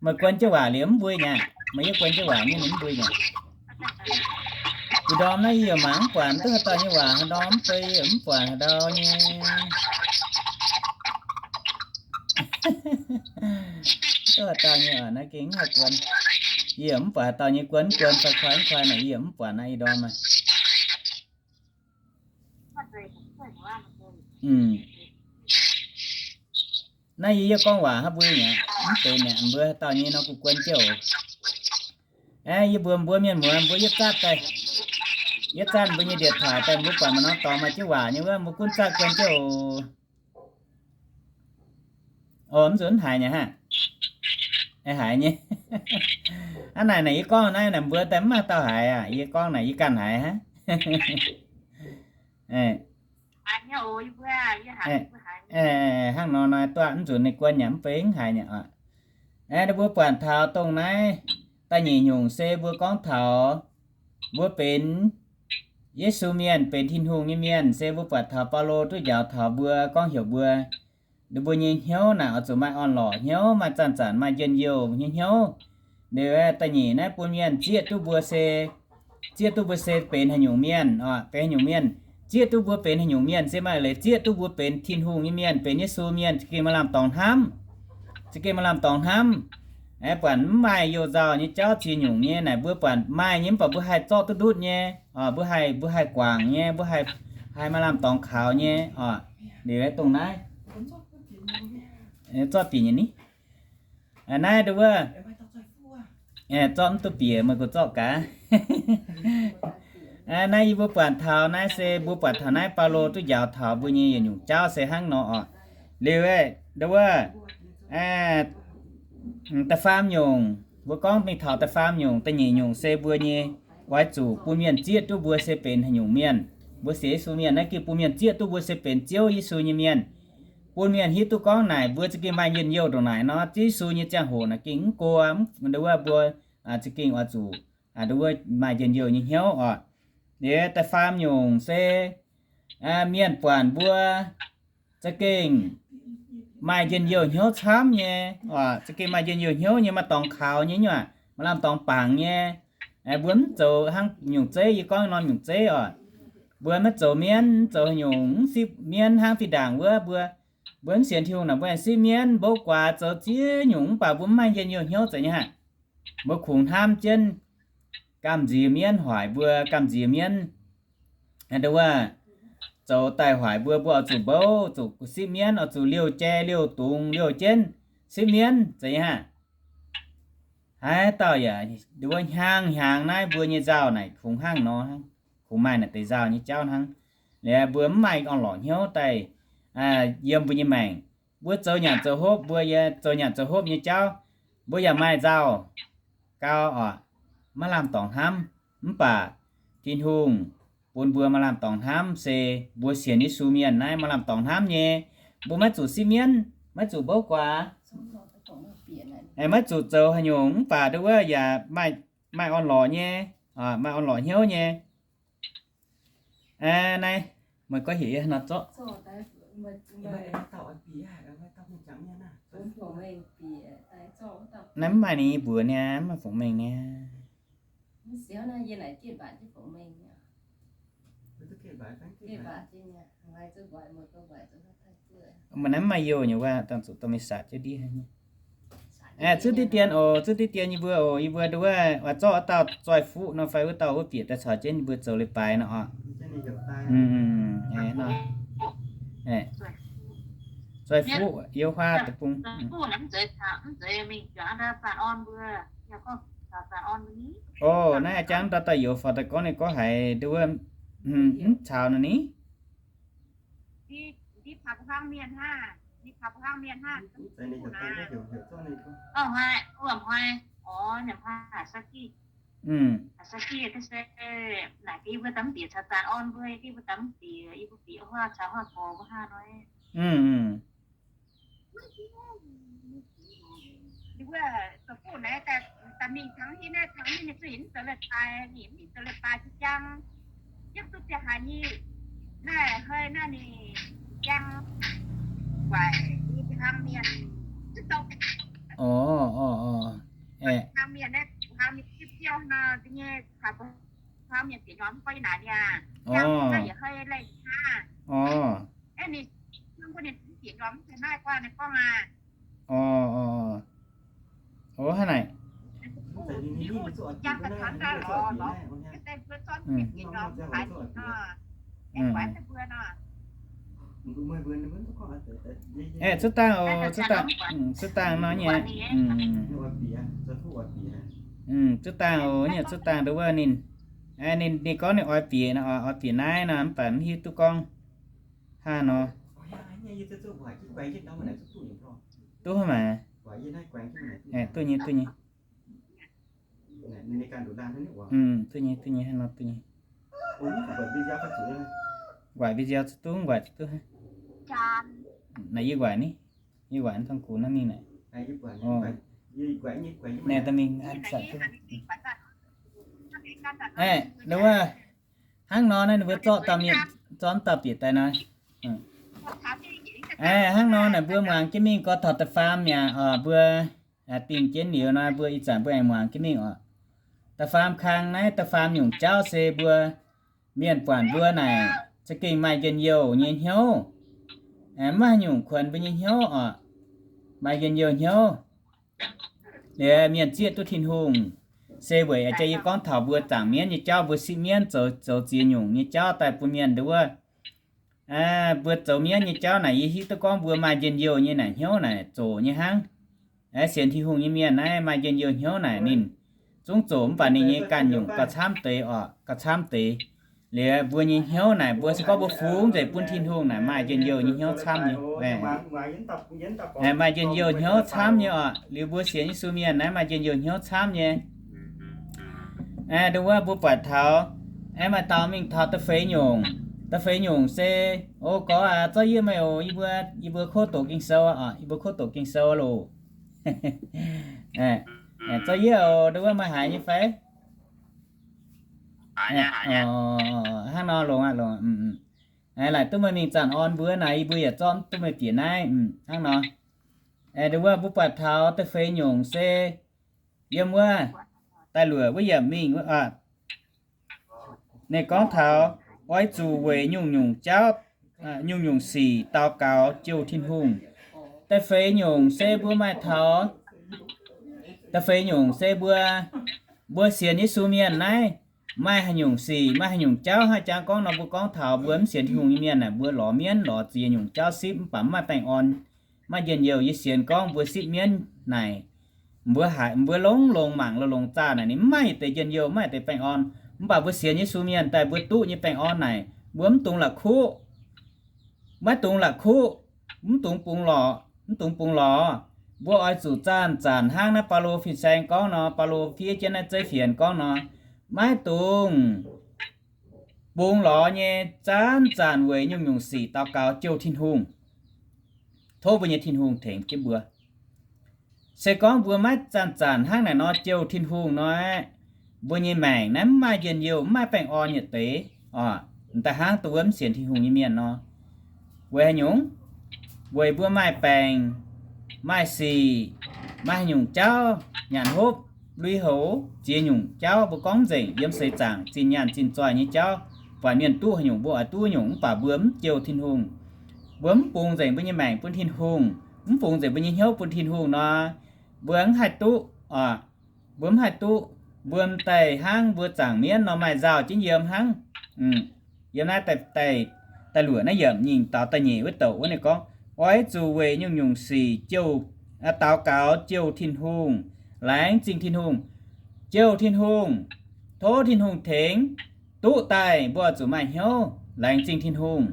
Meih guon jienv waac liuz mv mbui nyei aqv. Meih yie guon jienv waac nyei ninh mv mbui nyei aqv. Ih ndorm naaiv yie yaac mangc mv buatc mv duqv haaix dauh nyei waac, ih ndorm mv bei yie mv buatc haaix dauh nyei. Mv duqv haaix dauh nyei oc, naaiv gengh mv haih guon. Yie yaac mv buatc haaix dauh nyei guon, mv guon fai koi mv koi naaic yie yaac mv buatc naaiv ih ndorm aqv. Naaiv yie, yie gorngv waac hnangv mbuo nyei aqv, mv benx aqv, mbuo haaix dauh nyei nor guon jienv oc. Aeqv, yie mbuox mbuo mienh muoz, mbuo yietv zatv daaih, yietv zatv mbuo nyei điện thoại daaih, mbuo buatc maaih norm dorngx maaih jienv waac nyei wuov, mbuo gunv zatv guon jienv oc. Oc, mv nzunc haiz nyei hnangv. Haiz nyei. Hnangv naaic naaic yie gorngv naaiv naaic mbuo daaih mv maaih dauh haiz aqv. Yie gorngv naaic yie ganh haiz hnangv. Hnangv nor nor duqv mv nzunc ninh guon yaac mv bei mv haiz nyei oc. Aeqv, mbuo buatc taux dongh naaiv da'nyeic nyungc se mbuo gorngv taux mbuo benx Yesu mienh, benx Tin-Hungh nyei mienh, se mbuo buatc taux Baulo duqv njaaux taux mbuo gorngv heuc mbuo, ninh mbuo nyei hnyouv naaic oix zuqc maaih orn-lorqc hnyouv, maaih zanc-zanc maaih njien-youh nyei hnyouv. Liuz da'nyeic naaiv bun mienh zieqv duqv mbuo se, zieqv duqv mbuo se benx haaix nyungc mienh oc, benx haaix nyungc mienh. Zieqv duqv mbuo benx haaix nyungc mienh se maaih leiz zieqv duqv mbuo benx Tin-Hungh nyei mienh, benx Yesu mienh, za'gengh maaih lamh dorngx hnamv. Za'gengh maaih lamh dorngx hnamv. Aeqv, buatc mv maaih you-nzauh nyei jauv ziex nyungc nyei naaic, mbuo buatc maaih nyei mv baac mbuo haih zorqv duqv ndutv nyei oc, mbuo haih, mbuo haih guangc nyei, mbuo haih, haih maaih lamh dorngx kaux nyei oc. Liuz dongh naaiv zorqv bieqc nyei ni. Naaiv nduov wuov, zorqv mv duqv bieqc, meih gorngv zorqv gaax. Naaiv yie mbuo buatc taux naaiv se mbuo buatc taux naaiv Baulo duqv njaaux taux mbuo nyei yietc nyungc jauv se hnangv nor oc. Liuz nduov wuov, da'faam nyungc, Mbuo gorngv mingh taux da'faam nyungc, da'nyeic nyungc se mbuo nyei oix zuqc bun mienh zieqv duqv mbuo se benx haaix nyungc mienh. Mbuo sienx Yesu mienh naaiv gengh bun mienh zieqv duqv mbuo se benx Ziouv Yesu nyei mienh. Bun mienh hiuv duqv gorngv naaic mbuo za'gengh maaih njien-youh ndongc naaic nor, Ziouv Yesu nyei ziangh hoc naaic gengh mv go, mv ndongc wuov mbuo za'gengh oix zuqc ndongc wuov maaih njien-youh nyei hnyouv oc. Liuz da'faam nyungc se mienh buatc mbuo za'gengh maaih njien-youh hnyouv camv nyei, za'gengh maaih njien-youh hnyouv nyei, maaih dorngx kaux nyei nyuoqc, maaih lamh dorngx bangc nyei. Mbuo mv zoux hnangv nyungc zeiv, yie gorngv norm nyungc zeiv oc. Mbuo maiv zoux mienv, mv zoux haaix nyungc, mv sipv mienv hnangv fih ndaangc wuov mbuo. Mbuo mv sienx Tin-Hungh naaic mbuo aengx sipv mienv, mbouv guaax zoux ziex nyungc mv baac mbuo mv maaih njien-youh hnyouv zeiz nyei haic. Mbuo kungx hnamv jienv gamh nziex mienv hoic mbuo, gamh nziex mienv ndongc wuov zoux daaih hoic mbuo, mbuo oix zuqc mbouv, zuqc sipv mienv, oix zuqc liouh jai, liouh dungz, liouh jienv sipv mienv zeiz nyei haic. Haaix dauh yaac ndongc wuov hnyangx-hnyangx naaiv mbuo nyei nzauh naaic kungx hnangv nor hnangv, kungx maaih naaic deix nzauh nyei jauv hnangv. Liuz mbuo mv maaih orn-lorqc hnyouv daaih yiem mbuo nyei maengc. Mbuo zoux nyanc zoux hopv, mbuo yie zoux nyanc zoux hopv nyei jauv, mbuo yaac maaih nzauh gau oc, maiv lamh dorngx hnamv. Mv baac Tin-Hungh bun mbuo maaih lamh dorngx hnamv se mbuo sienx Yesu mienh naaiv maaih lamh dorngx hnamv nyei. Mbuo maiv zuqc sipv mienv, maiv zuqc mbouv guaax, maiv zuqc zoux haaix nyungc, mv baac ndongc wuov yaac maaih orn-lorqc nyei, maaih orn-lorqc hnyouv nyei. Naaiv meih gorngv heuc yie nor zorqv. Naaiv mv maaih ninh nyei mbuox niaa, mv maaih fungx mengh niaa. Mv naaiv mv maaih youh nyei wuov, dangh zuqc dorh mingh saatc jienv ndiev. Zuov diqv dien oc, zuov diqv dien yie mbuo oc, yie mbuo ndongc wuov oix zorqv wuov dauh zoih fuqv nor fai wuov dauh wuov bieqc daaih caux jienv yie mbuo zoux leiz-baaix nor oc. Zoih fuqv yiem huaav deic-bung. Oc, naaiv a'jang dauh dauh youz faaux daaih gorngv ninh gorngv haiz ndongc wuov mv caux nor ni. Oc, oc, oc. Oc. Oc, oc, oc. Oc, hnangv naaic. Aeqv, cuotv dangh oc, cuotv dangh, cuotv dangh nor nyei. Cuotv dangh oc, nyei cuotv dangh ndongc wuov ninh, ninh, ninh gorngv ninh oix bieqc nor, oix bieqc naaiv nor, mv baac mv hiuv duqv gorngv hnangv nor. Duqv hnangv maah. Duqv nyei, duqv nyei. Duqv nyei, duqv nyei, hnangv nor duqv nyei. Waaic video zuqc duqv, waaic zuqc duqv. Naaic yie waaic ni, yie waaic dongh gux naaiv mingh naaic. Naaic daaih mingh, aeqv, ndongc wuov, hnangv nor naaiv ninh mbuo zorqv dauh mienh, zorqv dauh bieqc daaih nor. Aeqv, hnangv nor naaic mbuo muangx jienv mingh gorx taux da'faam mi'aqv oc, mbuo dingh jienv liuz nor mbuo ih zanc mbuo aengx muangx jienv mingh oc. Da'faam kang naaiv da'faam nyungc jauv se mbuo mienh buatc mbuo naaic za'gengh maaih njien-youh nyei hnyouv, mv maaih haaix nyungc kuonx mbuo nyei hnyouv oc, maaih njien-youh hnyouv. Liuz mienh zieqv duqv Tin-Hungh, se weic a'jang yie gorngv taux mbuo zaangc mienv nyei jauv, mbuo sipv mienv zoux, zoux ziex nyungc nyei jauv daaih bun mienh nduov. Mbuo zoux mienv nyei jauv naaic yie hiuv duqv gorngv mbuo maaih njien-youh nyei naaic hnyouv naaic zoqc nyei hnangv. Sienx Tin-Hungh nyei mienh naaiv maaih njien-youh hnyouv naaic ninh zungv zoqc, mv baac ninh nyei ganh nyungc gauh camv deix oc, gauh camv deix. Liuz mbuo nyei hnyouv naaic, mbuo se gorngv mbuo fungx nzengc bun Tin-Hungh naaic, maaih njien-youh nyei hnyouv camv nyei. Maaih njien-youh hnyouv camv nyei oc. Liuz mbuo sienx Yesu mienh naaiv maaih njien-youh hnyouv camv nyei. Ndongc wuov mbuo buatc taux, aengx maaih dauh mingh taux da'feix nyungc. Da'feix nyungc se, o gorx aac, zorqv yie meih oc, yie mbuo, yie mbuo kov doqc Ging-Sou oc, yie mbuo kov doqc Ging-Sou loh. Zorqv yie oc, ndongc wuov meih haiz nyei fai? Hnangv nor longx aqv, longx. Laaic duqv meih mingh zanc orn mbuo naaic, yie mbuo yaac zorqv duqv meih bieqc naaiv. Hnangv nor, ndongc wuov mbuo buatc taux da'feix nyungc se yiem wuov da'luoqc wuov yiemc mingh wuov, ninh gorngv taux oix zuqc weic nyungc-nyungc jauv, nyungc-nyungc sic daux gaux jouh Tin-Hungh. Da'feix nyungc se mbuo maaih taux, da'feix nyungc se mbuo, mbuo sienx Yesu mienh naaiv, maaih haaix nyungc sic, maaih haaix nyungc jauv, haaix jangx gorngv nor mbuo gorngv taux mbuo mv sienx Tin-Hungh nyei mienh naaic, mbuo lorz mienv lorz ziex nyungc jauv sipv, mv baac mv maaih baengh orn. Maaih njien-youh yie sienx gorngv mbuo sipv mienv naaic, mbuo haiz mbuo longx-longx mangc longx-longx zaah naaic ninh mv maaih deix njien-youh, mv maaih deix baengh orn. Mv baac mbuo sienx Yesu mienh daaih mbuo duqv nyei baengh orn naaic mbuo mv dungx la'kuqv, maiv dungx la'kuqv, mv dungx bungx lorqc, mv dungx bungx lorqc. Mbuo oix zuqc zanc-zanc hnangv naaiv Baulo fin-saeng gorngv nor, Baulo fiev jienv naaiv zeiv fienx gorngv nor, maiv dungx bungx lorqc nyei, zanc-zanc weic nyungc-nyungc sic daux gaux jouh Tin-Hungh, tov mbuo nyei Tin-Hungh tengx jienv mbuo. Se gorngv mbuo maiv zanc-zanc hnangv naaic nor jouh Tin-Hungh nor, mbuo nyei maengc naaiv mv maaih njien-youh, mv maaih baengh orn yietc deix oc. M'daaih hnangv dongh wuov mv sienx Tin-Hungh nyei mienh nor, weic haaix nyungc? Weic mbuo maaih baengc, maaih sic, maaih haaix nyungc jauv, nyanc hopv, lui-houx, ziex nyungc jauv mbuo gorngv nzengc yiem seix zaangc zinh nyaanh zinh zoih nyei jauv, buatc mienh duqv haaix nyungc mbuo oix duqv nyungc, mv baac mbuo mv jouh Tin-Hungh. Mbuo mv bungx nzengc mbuo nyei maengc bun Tin-Hungh, mv bungx nzengc mbuo nyei hnyouv bun Tin-Hungh nor, mbuo mv haih duqv oc. Mbuo mv haih duqv. Mbuo m'daaih hnangv mbuo zaangc mienv nor maaih nzauh jienv yiem hnangv. Yiem naaiv da'luoqc naaiv yiemc nyingc daux da'nyeic wuov douc wuov ninh gorngv, oix zuqc weic nyungc-nyungc sic jouh, daux gaux jouh Tin-Hungh, laengz zingh Tin-Hungh, jouh Tin-Hungh, tov Tin-Hungh tengx, duqv daaih mbuo zuqc maaih hnyouv laengz zingh Tin-Hungh,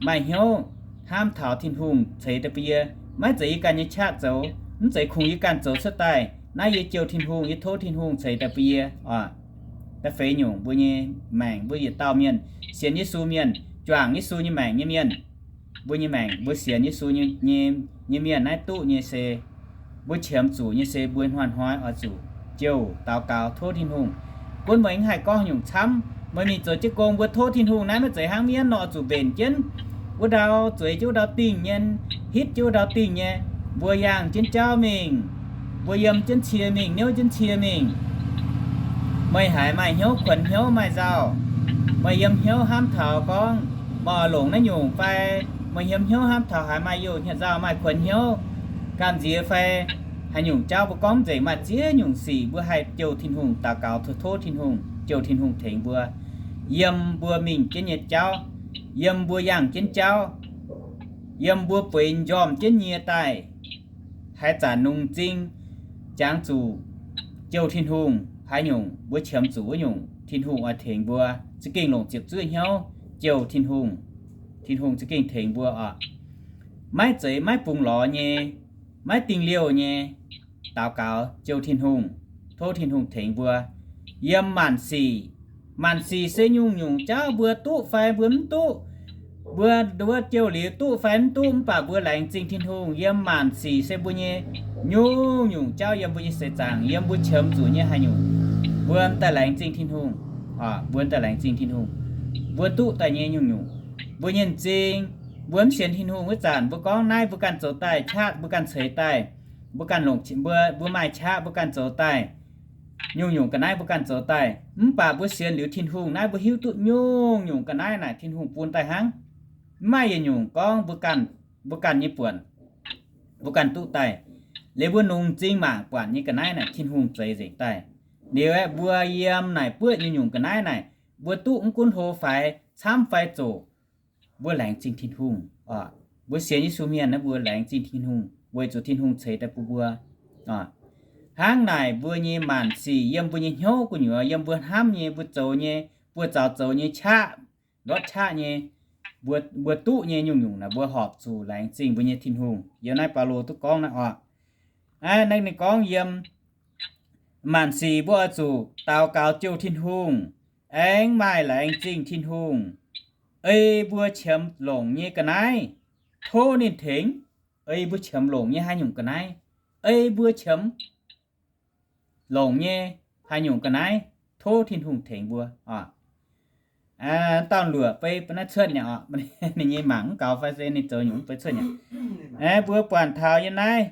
maaih hnyouv hnamv taux Tin-Hungh ceix daaih bun yie. Maiv zeiz yie ganh nyei qaqv zoux, mv zeiz kungx yie ganh zoux cuotv daaih. Naaiv yie jouh Tin-Hungh, yie tov Tin-Hungh ceix daaih bun yie oc. Da'feix nyungc mbuo nyei maengc, mbuo yietc dauh mienh sienx Yesu mienh, juangc Yesu nyei maengc nyei mienh, mbuo nyei maengc, mbuo sienx Yesu nyei, nyei mienh naaiv duqv nyei se, mbuo qiemx zuqc nyei se mbuo hnoi-hnoi oix zuqc jouh daux gaux tov Tin-Hungh. Gunv meih mv haih gorngv nyungc camv, meih mingh zoux jienv gong mbuo tov Tin-Hungh naaiv maiv zeiz hnangv mienv nor oix zuqc mbenc jienv wuov ndau, zueiz jienv wuov ndau dingh nyei, hitv jienv wuov ndau dingh nyei. Mbuo yangh jienv jauv mingh, mbuo yiem jienv cie mingh, niouv jienv cie mingh. Meih haiz maaih hnyouv kuonx hnyouv maaih nzauh, meih yiem hnyouv hnamv taux gorngv meih oix longc naaiv nyungc fai, meih yiem hnyouv hnamv taux haiz maaih youh nzauh maaih kuonx hnyouv gamh nziex fai haaix nyungc jauv mbuo gorngv nzengc maaih ziex nyungc sic mbuo haih jouh Tin-Hungh daux gaux tov Tin-Hungh, jouh Tin-Hungh tengx mbuo. Yiem mbuo mingh jienv nyei jauv, yiem mbuo yangh jienv jauv, yiem mbuo bueix njormh jienv nyie daaih, haaix zanc nungx m'zing jangx zuqc jouh Tin-Hungh, haaix nyungc mbuo qiemx zuqc wuov nyungc, Tin-Hungh oix tengx mbuo za'gengh longc ziepc zuoqv hnyouv jouh Tin-Hungh. Tin-Hungh za'gengh tengx mbuo oc. Maiv zeiz maiv bungx lorz nyei, maiv dingh liouh nyei, daux gaux jouh Tin-Hungh, tov Tin-Hungh tengx mbuo. Yiem maanc sic, maanc sic se nyungc-nyungc jauv mbuo duqv fai mbuo mv duqv, mbuo nduov jouh liuz duqv fai mv duqv, mv baac mbuo laengz zingh Tin-Hungh. Yiem maanc sic se mbuo nyei nyungc-nyungc jauv yiem mbuo nyei seix zaangc, yiem mbuo qiemx zuqc nyei haaix nyungc, mbuo m'daaih laengz zingh Tin-Hungh. Mbuo m'daaih laengz zingh Tin-Hungh, mbuo duqv daaih nyei nyungc-nyungc, mbuo nyei m'zing, mbuo mv sienx Tin-Hungh wuov zanc mbuo gorngv naaiv mbuo ganh zoux daaih, qaqv mbuo ganh ceix daaih, mbuo ganh longc, mbuo, mbuo maaih qaqv mbuo ganh zoux daaih, nyungc-nyungc ga'naaiv mbuo ganh zoux daaih. Mv baac mbuo sienx liuz Tin-Hungh naaiv mbuo hiuv duqv nyungc-nyungc ga'naaiv naaic Tin-Hungh bun daaih hnangv. Mv maaih yietc nyungc gorngv mbuo ganh, mbuo ganh nyei buonc, mbuo ganh duqv daaih. Liuz mbuo nungx m'zing mangc buatc nyei ga'naaiv naaic Tin-Hungh zeix nzengc daaih. Liuz aeqv, mbuo yiem naaic buoqv nyungc-nyungc ga'naaiv naaic, mbuo duqv mv gunv hlo faix, camv fai zoqc, mbuo laengz zingh Tin-Hungh. Mbuo sienx Yesu mienh naaiv mbuo laengz zingh Tin-Hungh weic zuqc Tin-Hungh ceix daaih bun mbuo. Hnangv naaic mbuo nyei maanc sic yiem mbuo nyei hnyouv gu'nyuoz, yiem mbuo hnamv nyei, mbuo zoux nyei, buoz-zaux zoux nyei qaqv, ndortv qaqv nyei, mbuo, mbuo duqv nyei nyungc-nyungc naaic mbuo horpc zuqc laengz zingh mbuo nyei Tin-Hungh. Yiem naaiv Baulo duqv gorngv naaiv oc. Aa, naaiv ninh gorngv yiem maanc sic mbuo oix zuqc daux gaux jouh Tin-Hungh, aengx maaih laengz zingh Tin-Hungh, ei mbuo qiemx longc nyei ga'naaiv tov ninh tengx. Ei mbuo qiemx longc nyei haaix nyungc ga'naaiv, ei mbuo qiemx longc nyei haaix nyungc ga'naaiv, tov Tin-Hungh tengx mbuo oc. Dauh luoqc beiv naaiv cuotv nyei oc, ninh nyei mangc mv gaux fai se ninh zoux nyungc beiv cuotv nyei. Mbuo buatc taux yiem naaiv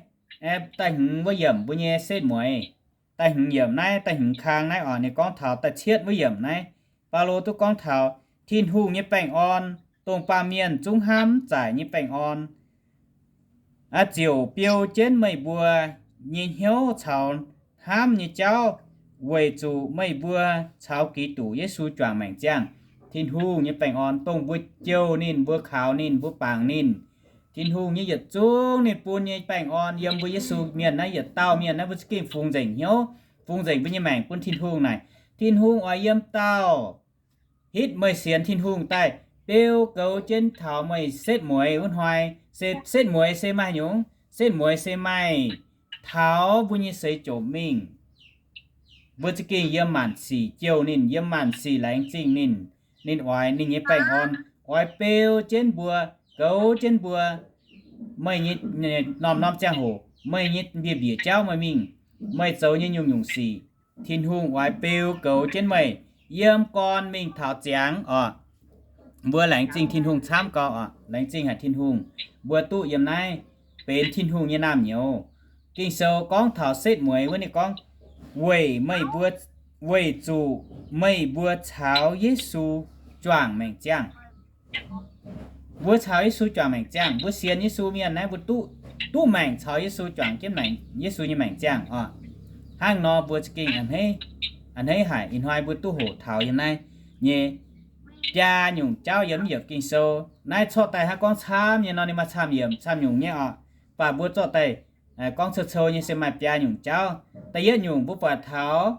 da'hmz wuov yiemc mbuo nyei setv mueiz, da'hmz yiemc naaiv, da'hmz kang naaiv oc, ninh gorngv taux da'cietv wuov yiemc naaiv, Baulo duqv gorngv taux Tin-Hungh nyei baengh orn, dongh baamh mienh zungv hnamv zaaic nyei baengh orn, ziouc beu jienv meih mbuo nyei hnyouv caux hnamv nyei jauv, weic zuqc meih mbuo caux Giduc Yesu juangc maengc ziangh. Tin-Hungh nyei baengh orn, dongh mbuo jouh ninh, mbuo kaux ninh, mbuo bangc ninh, Tin-Hungh nyei yietc zungv ninh bun nyei baengh orn yiem mbuo Yesu mienh naaiv, yietc dauh mienh naaiv, mbuo za'gengh fungx nzengc hnyouv, fungx nzengc mbuo nyei maengc bun Tin-Hungh naaic. Tin-Hungh oix yiem dauh hitv meih sienx Tin-Hungh daaih beu goux jienv taux meih setv mueiz wuov hnoi. Se setv mueiz se maaih nyungc? Setv mueiz se maaih taux mbuo nyei seix jomc mingh, mbuo za'gengh yiem maanc sic jouh ninh, yiem maanc sic laengz zingh ninh. Ninh oix ninh nyei baengh orn oix beu jienv mbuo, goux jienv mbuo, meih nyei norm-norm ziangh hoc, meih nyei mbiec mbiec jauv meih mingh, meih zoux nyei nyungc-nyungc sic, Tin-Hungh oix beu goux jienv meih yiem gorn mingh taux ziangx oc. Mbuo laengz zingh Tin-Hungh camv gau oc, laengz zingh haic Tin-Hungh, mbuo duqv yiem naaiv benx Tin-Hungh nyei naamh nyouz. Ging-Sou gorngv taux setv mueiz wuov, ninh gorngv, weic meih mbuo, weic zuqc meih mbuo caux Yesu juangc maengc ziangh. Mbuo caux Yesu juangc maengc ziangh, mbuo sienx Yesu mienh naaiv, mbuo duqv, duqv maengc caux Yesu juangc jienv maengc, Yesu nyei maengc ziangh oc. Hnangv nor mbuo za'gengh a'hneiv, a'hneiv haic. Ih hnoi mbuo duqv hoqc taux yiem naaiv nyei biaa nyungc jauv yiem yiemc Ging-Sou. Naaiv corc daaih hnangv gorngv camv nyei nor, ninh maaih camv yiemc camv nyungc nyei oc. Mv baac mbuo zorqv daaih gorngv cou-cou nyei se maaih biaa nyungc jauv. Da'yietv nyungc mbuo buatc taux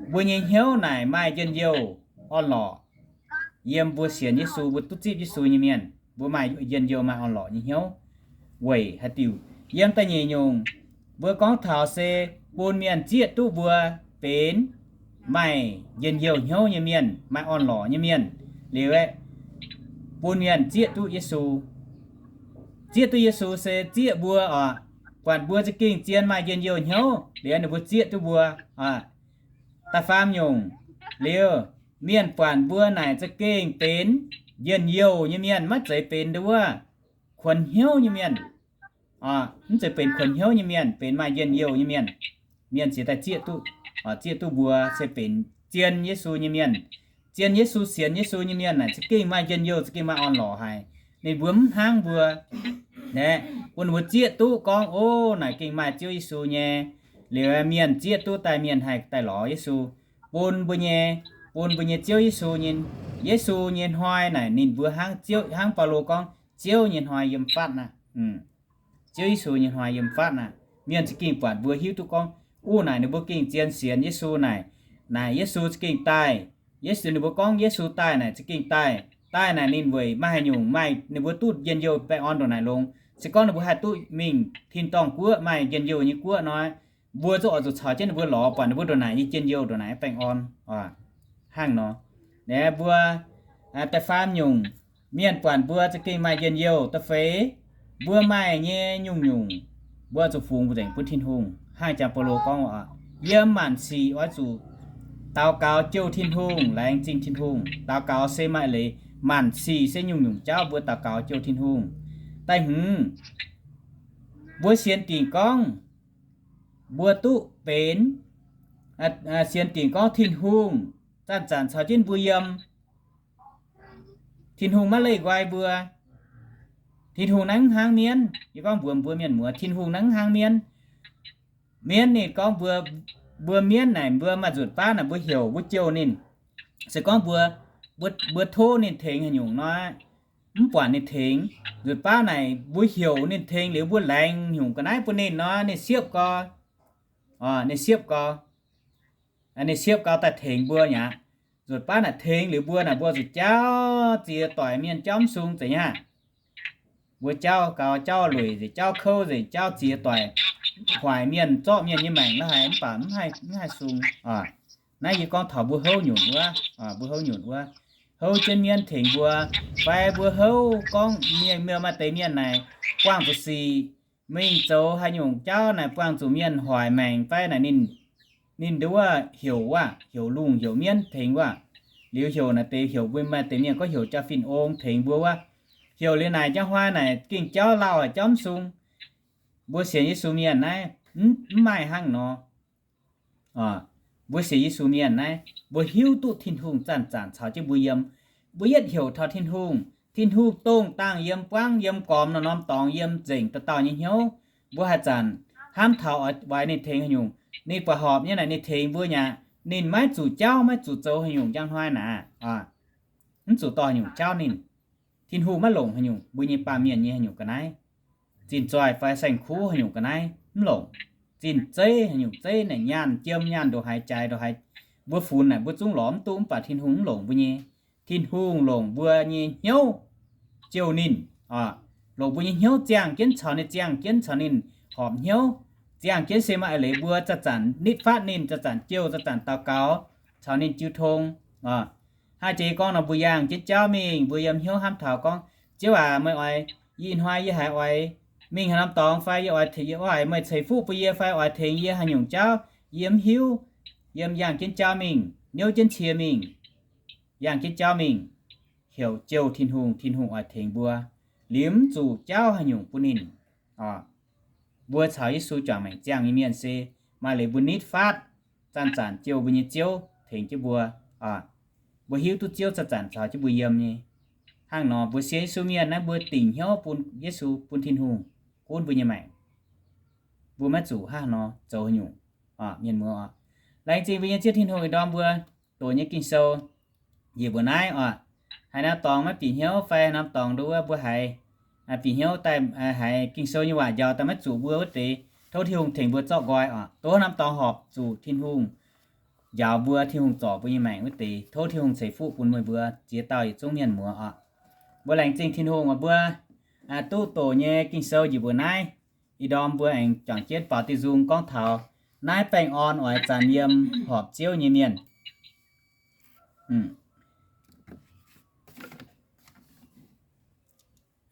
mbuo nyei hnyouv naaic maaih njien-youh orn-lorqc yiem mbuo sienx Yesu, mbuo duqv zipv Yesu nyei mienh, mbuo maaih njien-youh maaih orn-lorqc nyei hnyouv weic haaix diuc. Yiem da'nyeic nyungc, mbuo gorngv taux se bun mienh zieqv duqv mbuo benx maaih njien-youh hnyouv nyei mienh, maaih orn-lorqc nyei mienh liuz aeqv, bun mienh zieqv duqv Yesu. Zieqv duqv Yesu se zieqv mbuo oc, buatc mbuo za'gengh zien maaih njien-youh hnyouv liuz ninh mbuo zieqv duqv mbuo. Da'faam nyungc liuz, mienh buatc mbuo naaic za'gengh benx njien-youh nyei mienh, maiv zeiz benx nduov kuonx hnyouv nyei mienh. Mv zeiz benx kuonx hnyouv nyei mienh, benx maaih njien-youh nyei mienh. Mienh ziex daaih zieqv duqv, zieqv duqv mbuo se benx zien Yesu nyei mienh. Zien Yesu, sienx Yesu nyei mienh naaic za'gengh maaih njien-youh, za'gengh maaih orn-lorqc haic. Ninh mbuo mv hnangv mbuo aeqv, bun mbuo zieqv duqv gorngv, o, naaic gengh maaih Ziouv Yesu nyei. Liuz mienh zieqv duqv daaih mienh haih daaih lorz Yesu. Bun mbuo nyei, bun mbuo nyei Ziouv Yesu nyei, Yesu nyei hnoi naaic ninh mbuo hnangv Ziouv, hnangv Baulo gorngv, Ziouv nyei hnoi yiem fatv aqv. Ziouv Yesu nyei hnoi yiem fatv aqv. Mienh za'gengh buatc mbuo hiuv duqv gorngv, o, naaic ninh mbuo gengh zien sienx Yesu naaic, naaic Yesu za'gengh daaih. Yesu, ninh mbuo gorngv Yesu daaih naaic za'gengh daaih. Daaih naaic ninh weic maaih haaix nyungc maaih ninh mbuo duqv njien-youh baengh orn ndongc naaic longx? Se gorngv ninh mbuo haih duqv mingh tin-dorngh guoqv, maaih njien-youh nyei guoqv nor, mbuo zungv oix zuqc caux jienv ninh mbuo lorz buatc ninh mbuo ndongc naaic nyei njien-youh, ndongc naaic nyei baengh orn. Hnangv nor, naaic mbuo da'faam nyungc, mienh buatc mbuo za'gengh maaih njien-youh. Da'feix, mbuo maaih nyei nyungc-nyungc, mbuo zuqc fungx nzengc bun Tin-Hungh. Hnangv jangx Baulo gorngv, yiem maanc sic oix zuqc daux gaux jouh Tin-Hungh, laengz zingh Tin-Hungh. Daux gaux se maaih leiz, maanc sic se nyungc-nyungc jauv mbuo daux gaux jouh Tin-Hungh. Da'hmz, mbuo sienx dingc gorngv mbuo duqv benx, sienx dingc gorngv Tin-Hungh zanc-zanc caux jienv mbuo yiem. Tin-Hungh maiv leih nqoi mbuo. Tin-Hungh naaiv mv hnangv mienv. Yie gorngv mbuox mbuo mienh muoz, Tin-Hungh naaiv mv hnangv mienv. Mienv ninh gorngv mbuo, mbuo mienv naaic mbuo maaih nzutc baav naaic mbuo heuc mbuo jouh ninh. Se gorngv mbuo, mbuo tov ninh tengx haaix nyungc nor, mv buatc ninh tengx. Nzutc baav naaic mbuo heuc ninh tengx liuz mbuo laengz nyungc ga'naaiv bun ninh nor, ninh siepv gau. Ninh siepv gau. Ninh siepv gau daaih tengx mbuo aqv. Zuqc baav naaic tengx liuz mbuo naaic, mbuo zuqc jauv ziex doic mienh jauv mv sung zeiz nyei aqv. Mbuo jauv gaux, jauv lueic nzengc, jauv kouv nzengc, jauv ziex doic, hoic mienh, zorqv mienh nyei maengc la'haic mv baac mv haih sung. Naaiv yie gorngv taux mbuo houv nyunc wuov, mbuo houv nyunc wuov, houv jienv mienv tengx mbuo, fai mbuo houv gorngv mienh, maaih deix mienh naaic buangh zuqc sic mingh zoux haaix nyungc jauv naaic buangh zuqc mienh hoic maengc fai naaic ninh, ninh nduov heuc wuov, heuc lungh heuc mienv tengx wuov. Liuz heuc naaic deix, heuc mbuo maaih deix mienh gorngv heuc jaa-fin ong tengx mbuo wuov. Heuc liuz naaic njang hnoi naaic gengh jauv lauh jauv mv sung. Mbuo sienx Yesu mienh naaiv mv maaih hnangv nor. Mbuo sienx Yesu mienh naaiv, mbuo hiuv duqv Tin-Hungh zanc-zanc caux jienv mbuo yiem. Mbuo yietv heuc taux Tin-Hungh, Tin-Hungh dongh dangh yiem buangv, yiem gormx norm-norm dorngx, yiem nzengc dauh dauh nyei hnyouv. Mbuo haaix zanc hnamv taux oix, oix ninh tengx haaix nyungc, ninh buatc horpc nyei naaic ninh tengx mbuo nyei aqv. Ninh maiv zuqc jauv, maiv zuqc zoux haaix nyungc njang hnoi naaic, mv zuqc dorh haaix nyungc jauv ninh. Tin-Hungh maiv longc haaix nyungc mbuo nyei baamh mienh nyei haaix nyungc ga'naaiv, zinh zoih fai saeng-kuv haaix nyungc ga'naaiv mv longc. Zinh zeiv haaix nyungc zeiv naaic, nyaanh jiem nyaanh ndongc haaix jaaix ndongc haaix, mbuo funx naaic mbuo zungv lorz mv duqv, mv baac Tin-Hungh mv longc mbuo nyei. Tin-Hungh longc mbuo nyei hnyouv jouh ninh, longc mbuo nyei hnyouv ziangh jienv caux ninh, ziangh jienv caux ninh horpc hnyouv, ziangh jienv se maaih eix leiz mbuo zanc-zanc nitv fatv ninh, zanc-zanc jouh, zanc-zanc daux gaux caux ninh jiu tong. Hnangv jiex gorngv nor, mbuo yangh jienv jauv mingh, mbuo yiem hnyouv hnamv taux gorngv, Ziouv aac, meih oix, ih hnoi yie haiz oix mingh haaix norm dorngx fai yie oix, yie oix meih ceix fuqv bun yie fai oix tengx yie haaix nyungc jauv, yie mv hiuv. Yiem yangh jienv jauv mingh, niouv jienv cie mingh, yangh jienv jauv mingh, heuc jouh Tin-Hungh, Tin-Hungh oix tengx mbuo. Liuz mv zuqc jauv haaix nyungc bun ninh. Mbuo caux Yesu juangc maengc ziangh nyei mienh se maaih leiz mbuo nitv fatv zanc-zanc jouh mbuo nyei Ziouv tengx jienv mbuo. Mbuo hiuv duqv Ziouv zanc-zanc caux jienv mbuo yiem nyei. Hnangv nor mbuo sienx Yesu mienh naaiv mbuo dingc hnyouv bun Yesu, bun Tin-Hungh gunv mbuo nyei maengc. Mbuo maiv zuqc hnangv nor zoux haaix nyungc. Mienh muoz oc, laengz zingh mbuo nyei Ziouv Tin-Hungh ih ndorm mbuo doqc nyei Ging-Sou njiec mbuo naaiv oc. Haaix norm dorngx maiv bieqc hnyouv fai haaix norm dorngx nduov mbuo haiz bieqc hnyouv daaih, haiz Ging-Sou nyei waac njaaux daaih maiv zuqc mbuo wuov deix, tov Tin-Hungh tengx mbuo zorqv nqoi oc. Tov norm dorngx horpc zuqc Tin-Hungh njaaux mbuo, Tin-Hungh zorc mbuo nyei maengc wuov deix, tov Tin-Hungh ceix fuqv bun meih mbuo ziex dauh yietc zungv mienh muoz oc. Mbuo laengz zingh Tin-Hungh oc. Mbuo duqv doqc nyei Ging-Sou njiec mbuo naaiv, ih ndorm mbuo aengx juangc jienv baaux diuh nzung gorngv taux naaiv baengh orn oix zanc yiem horpc Ziouv nyei mienh.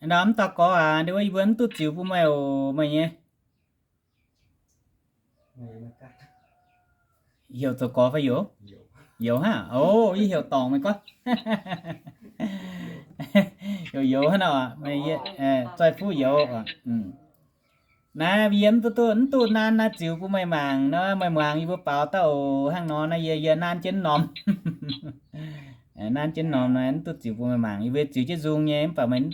Ndau mv dauh gorx aac, ndau wuov yie mbuo mv duqv ziux bun meih oc, meih nyei. Heuc zoux gorx fai youz? Youz hnangv. O, yie heuc dorngc meih gorngv. Heuc youz hnangv nor, meih zoih fuqv youz. Naaiv yie mv duqv, mv duqv nanv naaiv ziux bun meih mangc nor, meih muangx yie mbuo baaux daaih oc. Hnangv nor naaiv yie, yie nanv jienv norm. Nanv jienv norm naaiv mv duqv ziux bun meih mangc. Yie mbuo ziux jienv nzung nyei mv baac meih mv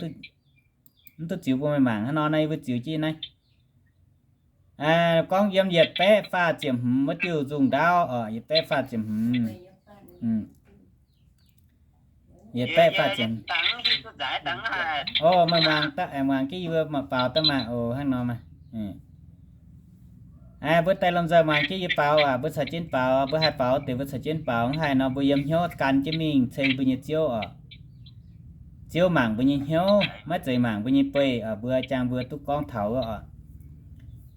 duqv ziux bun meih mangc. Hnangv nor naaiv yie mbuo ziux jienv naaiv. Gorngv yiem yietc baeqv faah ziepc hmz wuov diuh nzung ndaauv oc, yietc baeqv faah ziepc hmz. Yietc baeqv faah ziepc hmz. O, meih muangx, muangx jienv yie mbuo baaux daaih maah. O, hnangv nor maah. Mbuo daaih lomh nzoih muangx jienv yie baaux aac, mbuo caux jienv baaux, mbuo haih baaux deix mbuo caux jienv baaux, mv haih nor mbuo yiem hnyouv gan jienv mingh ceng mbuo nyei Ziouv oc. Ziouv mangc mbuo nyei hnyouv, maiv zeiz mangc mbuo nyei beih oc, mbuo jangx mbuo duqv gorngv taux wuov oc.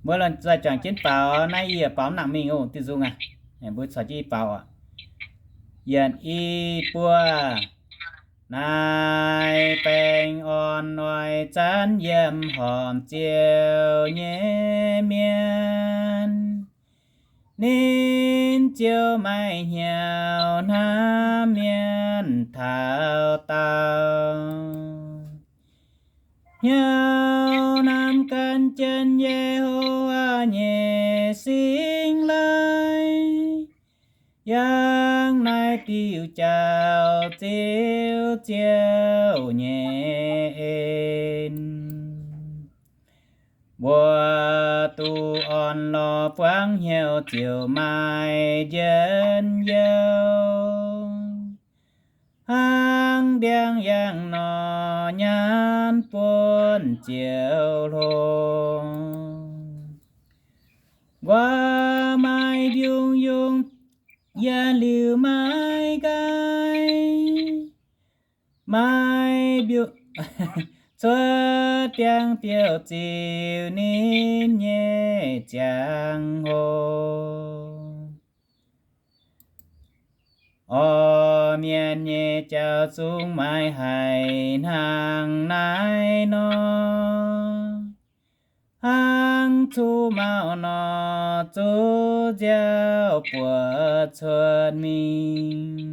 Mbuo lomh nzoih juangc jienv baaux, naaiv yie baaux mv nangc mingh oc, diuh nzung aac. Mbuo caux jienv yie baaux oc. Yietc, i, buo. Naaiv baengh orn oix zanc yiem horpc Ziouv nyei mienh. Ninh ziouc maaih hnyouv hnamv mienh taux daauh. Hnyouv hnamv gan jienv Yehowa nyei singx laih, yangh naaiv diuh jauv-ziouv Ziouv nyei en. Mbuo duqv orn-lorqc buangv hnyouv ziouc maaih njien-youh, hnangv ndiangx-yangh nor nyaanh buonv ziouc hlo. Nquaah maaih mbiungc yungh, yietc liuz maaih nqaai. biu, cuotv diangv biouv ziux ninh nyei ziangh hoc. Orv mienh nyei jauv zungv maiv haih hnangv naaiv nor. Hnangv cuqv mauv nor, zuqc nziaaux buoz cuotv mingh.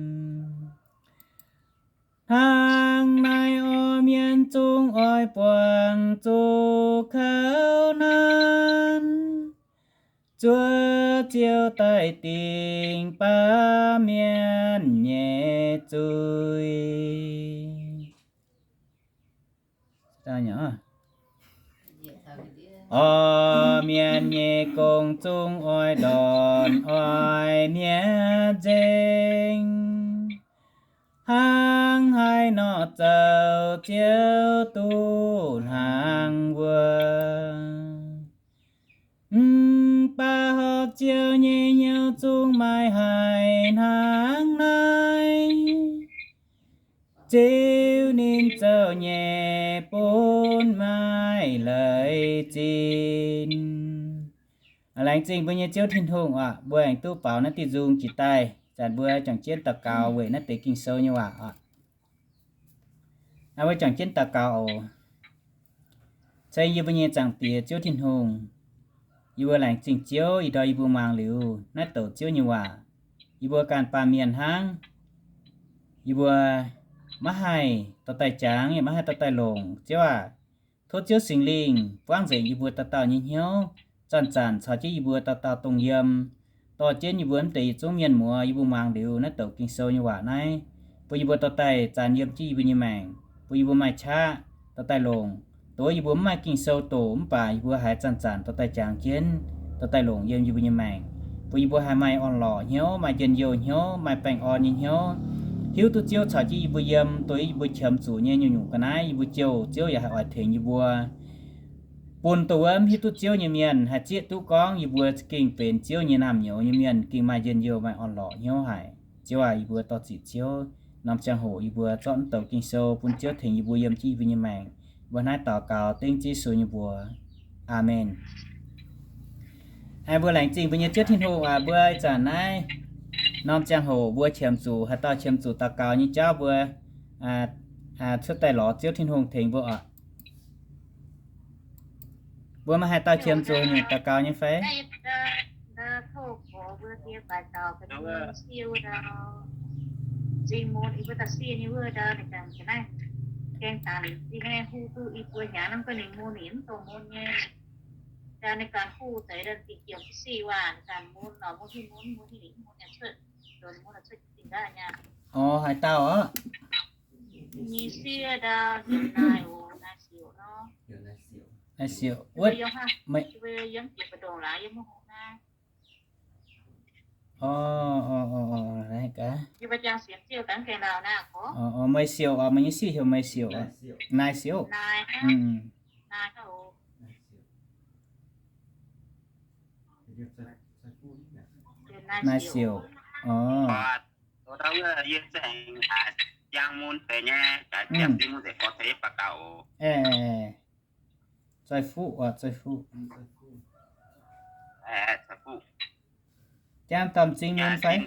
Hnangv naaiv orv mienh zungv oix buangh zuqc kouv nanv, zuov Ziouv daaih dingc baamh mienh nyei zuiz. Orv mienh nyei gong zungv oix ndortv oix mi'aqv nzengc. Hnangv haaix nor zoux Ziouv duqv hnangv wuov. Mv baac horpc Ziouv nyei hnyouv zungv maiv haih hnangv naaiv. Ziouv ninh zoux nyei bun maiv leiz zinh. Laengz zingh mbuo nyei Ziouv Tin-Hungh oc, mbuo aengx duqv baaux naaiv diuh nzung jiex daaih. Zanc mbuo juangc jienv daux gaux weic naaiv deix Ging-Sou nyei waac oc. Naaiv mbuo juangc jienv daux gaux oc. Ceng yie mbuo nyei Zaangc Diex Ziouv Tin-Hungh, yie mbuo laengz zingh Ziouv ih ndorm yie mbuo muangx liuz naaiv douc Ziouv nyei waac. Yie mbuo ganh baamh mienh hnangv. Yie mbuo maiv haih dorh daaih jangx, yaac maiv haih dorh daaih longc. Ziouv aac, tov Ziouv Singx Lingh buangv nzengc yie mbuo dauh dauh nyei hnyouv, zanc-zanc caux jienv yie mbuo dauh dauh dongh yiem, dorh jienv yie mbuo mv deix yietc zungv mienh muoz yie mbuo muangx liuz naaiv douc Ging-Sou nyei waac naaiv, bun yie mbuo dorh daaih zanc yiem jienv yie mbuo nyei maengc, bun yie mbuo maaih qaqv dorh daaih longc. Dongh yie mbuo mv maaih Ging-Sou doqc mv baac yie mbuo haiz zanc-zanc dorh daaih jangx jienv, dorh daaih longc yiem yie mbuo nyei maengc, bun yie mbuo haih maaih orn-lorqc hnyouv, maaih njien-youh hnyouv, maaih baengh orn nyei hnyouv, hiuv duqv Ziouv caux jienv yie mbuo yiem, dongh yie mbuo qiemx zuqc nyei nyungc-nyungc ga'naaiv yie mbuo jouh, Ziouv yaac haih oix tengx yie mbuo. Bun dongh wuov mv hiuv duqv Ziouv nyei mienh haih zieqv duqv gorngv yie mbuo za'gengh benx Ziouv nyei naamh nyouz nyei mienh gengh maaih njien-youh, maaih orn-lorqc hnyouv haic. Ziouv aac, yie mbuo dor-zic Ziouv, norm ziangh hoc yie mbuo zorqv mv douc Ging-Sou bun Ziouv tengx yie mbuo yiem jienv yie mbuo nyei maengc. Mbuo naaiv daux gaux dengv Yesu nyei mbuox. Aamen. Mbuo laengz zingh mbuo nyei Ziouv Tin-Hungh aac, mbuo ih zanc naaiv norm ziangh hoc mbuo qiemx zuqc, haaix dauh qiemx zuqc daux gaux nyei jauv mbuo cuotv daaih lorz Ziouv Tin-Hungh tengx mbuo oc. Mbuo maaih haaix dauh qiemx zuqc nyungc daux gaux nyei fai? Orv, haaix dauh oc? Naaiv Siouc, wuov, orv, orv, orv, naaiv gaax. Orv, orv, Meih Siouc oc, meih nyei sic heuc Meih Siouc oc. Naaiv Siouc. Naaiv Siouc. Orv. Zoih Fuqv oc, Zoih Fuqv. Jangv dauh m'zing mun fai?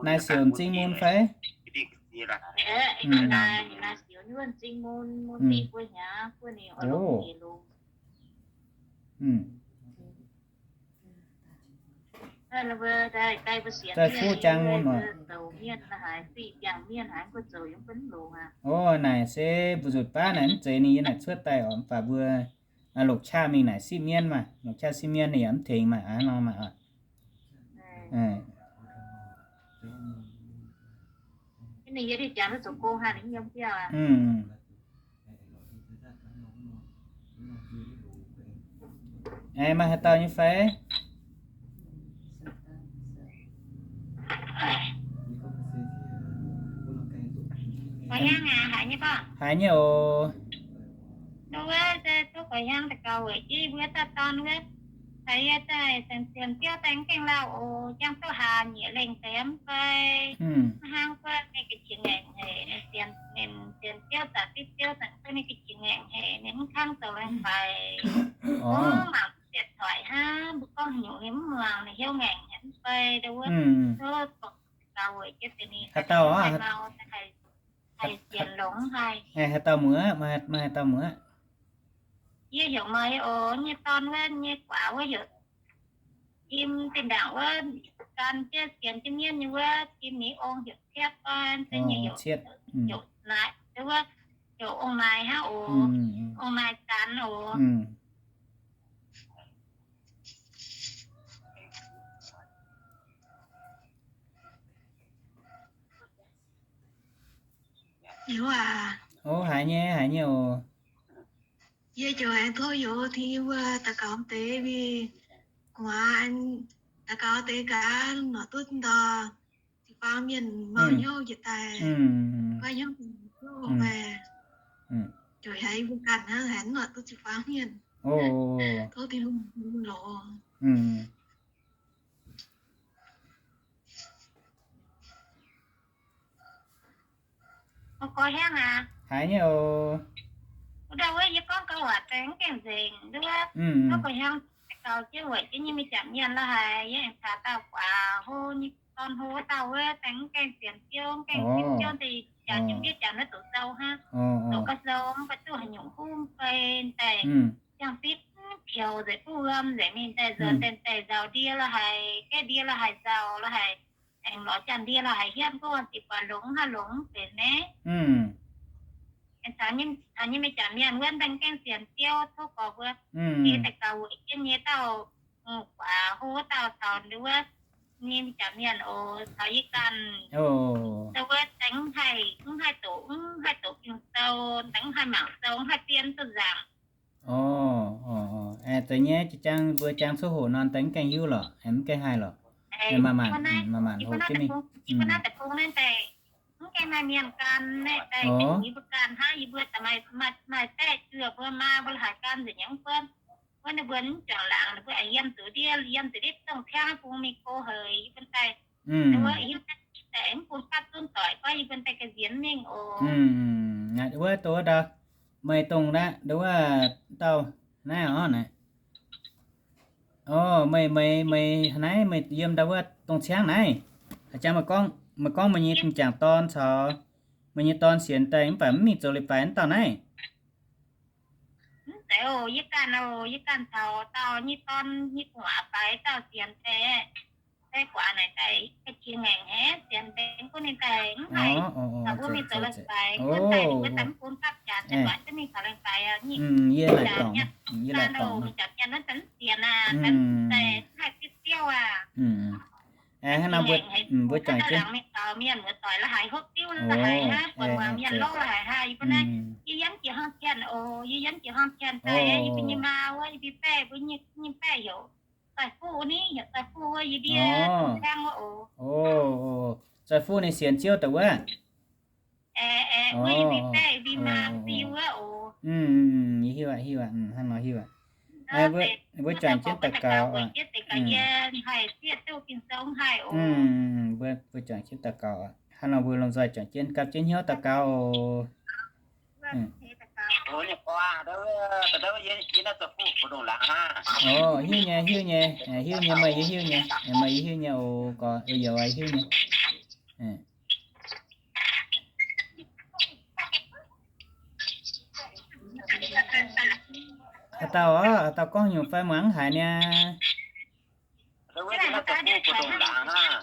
Naaiv Siouc m'zing mun fai? Zoih Fuqv jangv mun oc. Orv, naaic se mbu'nzutc baav naaic mv zeiz ninh yiem naaic cuotv daaih oc, mv baac mbuo longc qaqv mingh naaic sipv mienv maah, longc qaqv sipv mienv ninh yaac mv tengx maah, aav nor maah oc. Aengx maaih haaix dauh nyei fai? Haiz nyei oc. Haiz yie daaih sienx, sienx Ziouv daaih mv gaengh lauh oc. Jangx duqv hlaax nyieqc lengh deix mv fai, hnangv guov ninh ga'qiex ngaengc haic, ninh sienx, ninh sienx Ziouv, zaqc fitv Ziouv, zaqc duqv ninh ga'qiex ngaengc haic, ninh mv kangv zoux lengh faix. Mbuo mangc ziepc hoic hnangv, mbuo gorngv haaix nyungc ninh mv muangx, ninh hiuv ngaengc haic mv fai, ndau wuov, gaux weic jienv deix ninh haaix dauh, haih sienx longx haih. Haaix dauh muoz, meih haaix dauh muoz? Yie heuc meih oc. Nyei dorn wuov, nyei guaax wuov heuc Tim, zinh ndaangc wuov gan jienv sienx jienv mienv nyei wuov Tim, ninh ong heuc Cietv, se nyei heuc, heuc naaic, wuov heuc ong naaic hnangv oc. Ong naaic Zanx oc. Liuz aac. Ov, haiz nyei, haiz nyei oc. Yie ziouc aengx tov youz tengx yie mbuo daux gaux deix mingh guaax, daux gaux deix gaax nor duqv ndau jiu-baang mienh mau hnyouv njiec daaih, guai hnyouv fai, ziouc haiz yie mbuo ganh hnangv haaix nor duqv jiu-baang mienh. Tov Tin-Hungh lorz. Haiz nyei oc. Wuov ndau wuov yie gorngv gauh waac deix mv gaengh nzengc nduov. Gorngv gauh hnyangx gaux jienv weic jienv nyei mingh jangc mienh la'haic, yie aengx caux dauh guaax hlo nyei dorn hlo wuov dauh wuov deix mv gaengh sienx Ziouv, mv gaengh sienx Ziouv deix, jaax jiem ndiev jaax naaiv doqc sou hnangv, doqc ga'sou mv baac duqv haaix nyungc huv fei daaih, ziangh fitv pioux nzengc, buov wuom nzengc mingh daaih nzuonx daaih, daaih nzaaux ndie la'haic, gaeqv ndie la'haic, nzaaux la'haic, aengx lorz janx ndie la'haic hietv, gorngv ziqc buatc longx haaix longx mv benx naaiv. Aengx caux nyei mingh jangc mienh wuov deix mv gaengh sienx Ziouv, tov gorx mbuo, yie daaih gaux weic jienv nyei dauh guaax hlo wuov dauh caux nduov nyei mingh jangc mienh oc, caux yie ganh, wuov deix mv haih, mv haih doqc, mv haih doqc Ging-Sou, deix mv haih mangc sou, mv haih zien duqv nzaangc. Aeqv, zeiz nyei, jang mbuo jangx cuotv hoqc nor deix mv gaengh hiuv lorqc, mv gaengh haih lorqc. Maaih maanc, maaih maanc hlo jienv mingh. Yie mbuo naaiv deic-bung naaiv daaih mv gaengh maaih mienh gan, naaiv daaih yie mbuo gan hnangv, yie mbuo maaih baeqv zuoqv mbuo maa mbuo la'haic gan nzengc nyei mv buonv. Wuov ninh mbuo mv juangc laangz, ninh mbuo aengx yiem zuqc ndiev, yiem zuqc ndiev dongh ciangv bung mingh go haic, yie mbuo daaih, wuov hiuv daaih mv bun gapv zunv doic, gorngv yie mbuo daaih ga'nziex mingh oc. Wuov doz wuov ndau, meih dongh naaiv, ndau wuov dauh naaiv oc naaiv. Orv, meih, meih, meih naaiv meih yiem ndau wuov dongh ciangv naaiv. A'jangv meih gorngv, meih gorngv meih nyei m'jangc dorn caux meih nyei dorn sienx daaih mv baac mv mingh zoux leiz-baaix wuov dauh naaiv. Mv zeiz oc, yie ganh oc, yie ganh caux dauh nyei dorn nyei gu'nguaaz faix dauh sienx daaih, daaih guaax naaic daaih ga'qiex ngaengc haic, sienx daaih gunv ninh daaih mv haih caux mbuo mingh zoux leiz-baaix, gunv daaih ninh mbuo daaih mv bun gapv jaax, daaih guaax jienv mingh zoux leiz-baaix aqv. Yie laaic dorngc, yie laaic dorngc, m'jangc mienh naaiv daaih mv sienx aqv, daaih mv haih fitv Ziouv aqv. Hnangv nor mbuo, mbuo juangc jienv, mienh muoz-doic la'haic hopv diuv la'haic hnangv, buatc muangx mienh lorqc la'haic hnangv. Yie mbuo naaiv, yie yiem jiex hmuangv tien oc, yie yiem jiex hmuangx tien daaih, yie mbuo nyei maa wuov, yie mbuo baeqv, mbuo nyei baeqv heuc Zoih Fuqv ni, heuc Zoih Fuqv wuov, yie ndiev dongh ciangv wuov oc. Zoih Fuqv ninh sienx Ziouv daaih wuov. Aeqv, aeqv, wuov yie mbuo baeqv, yie mbuo maa siu wuov oc. Yie hiuv aqv, hiuv aqv, hnangv nor hiuv aqv. Mbuo juangc jienv daux gaux oc. Mbuo, mbuo juangc jienv daux gaux oc. Hnangv nor mbuo lomh nzoih juangc jienv gapv jienv hnyouv daux gaux oc. Orv, hiuv nyei, hiuv nyei, hiuv nyei, meih yie hiuv nyei, meih yie hiuv nyei oc, gorx, youz hiuv nyei. Haaix dauh orv, haaix dauh gorngv nyungc fai muangx haiz niaa.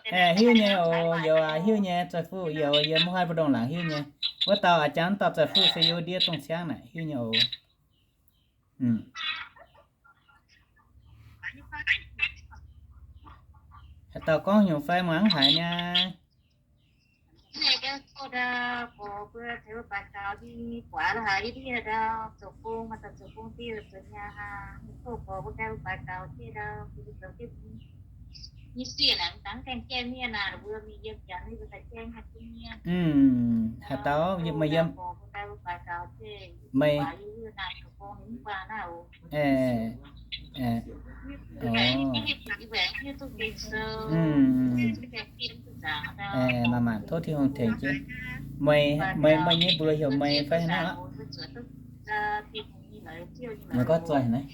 Aeqv, hiuv nyei oc, youz aac, hiuv nyei, Zoih Fuqv youz yiem mv haih mbu'ndongx laangz hiuv nyei. Wuov dauh a'jang dauh Zoih Fuqv se yiem ndiev dongh ciangv naaic hiuv nyei oc. Haaix dauh gorngv nyungc fai muangx haiz niaa. Haaix dauh meih yiem, meih, aeqv, Maaih maanc tov Tin-Hungh tengx jienv. Meih, meih nyei mbuox heuc meih fai haaix nyungc aqv? Meih gorngv zoih naaiv.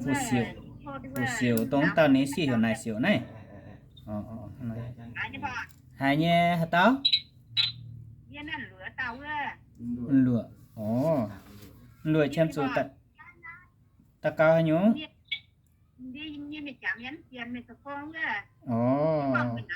Fu-siouc, fu-siouc, dongh dauh ninh sieqv heuc Naaic Siouc naaiv. Haiz nyei haaix dauh? Luoqc, orv, luoqc qiemx zuqc daux gaux haaix nyungc? Orv, orv, orv, orv.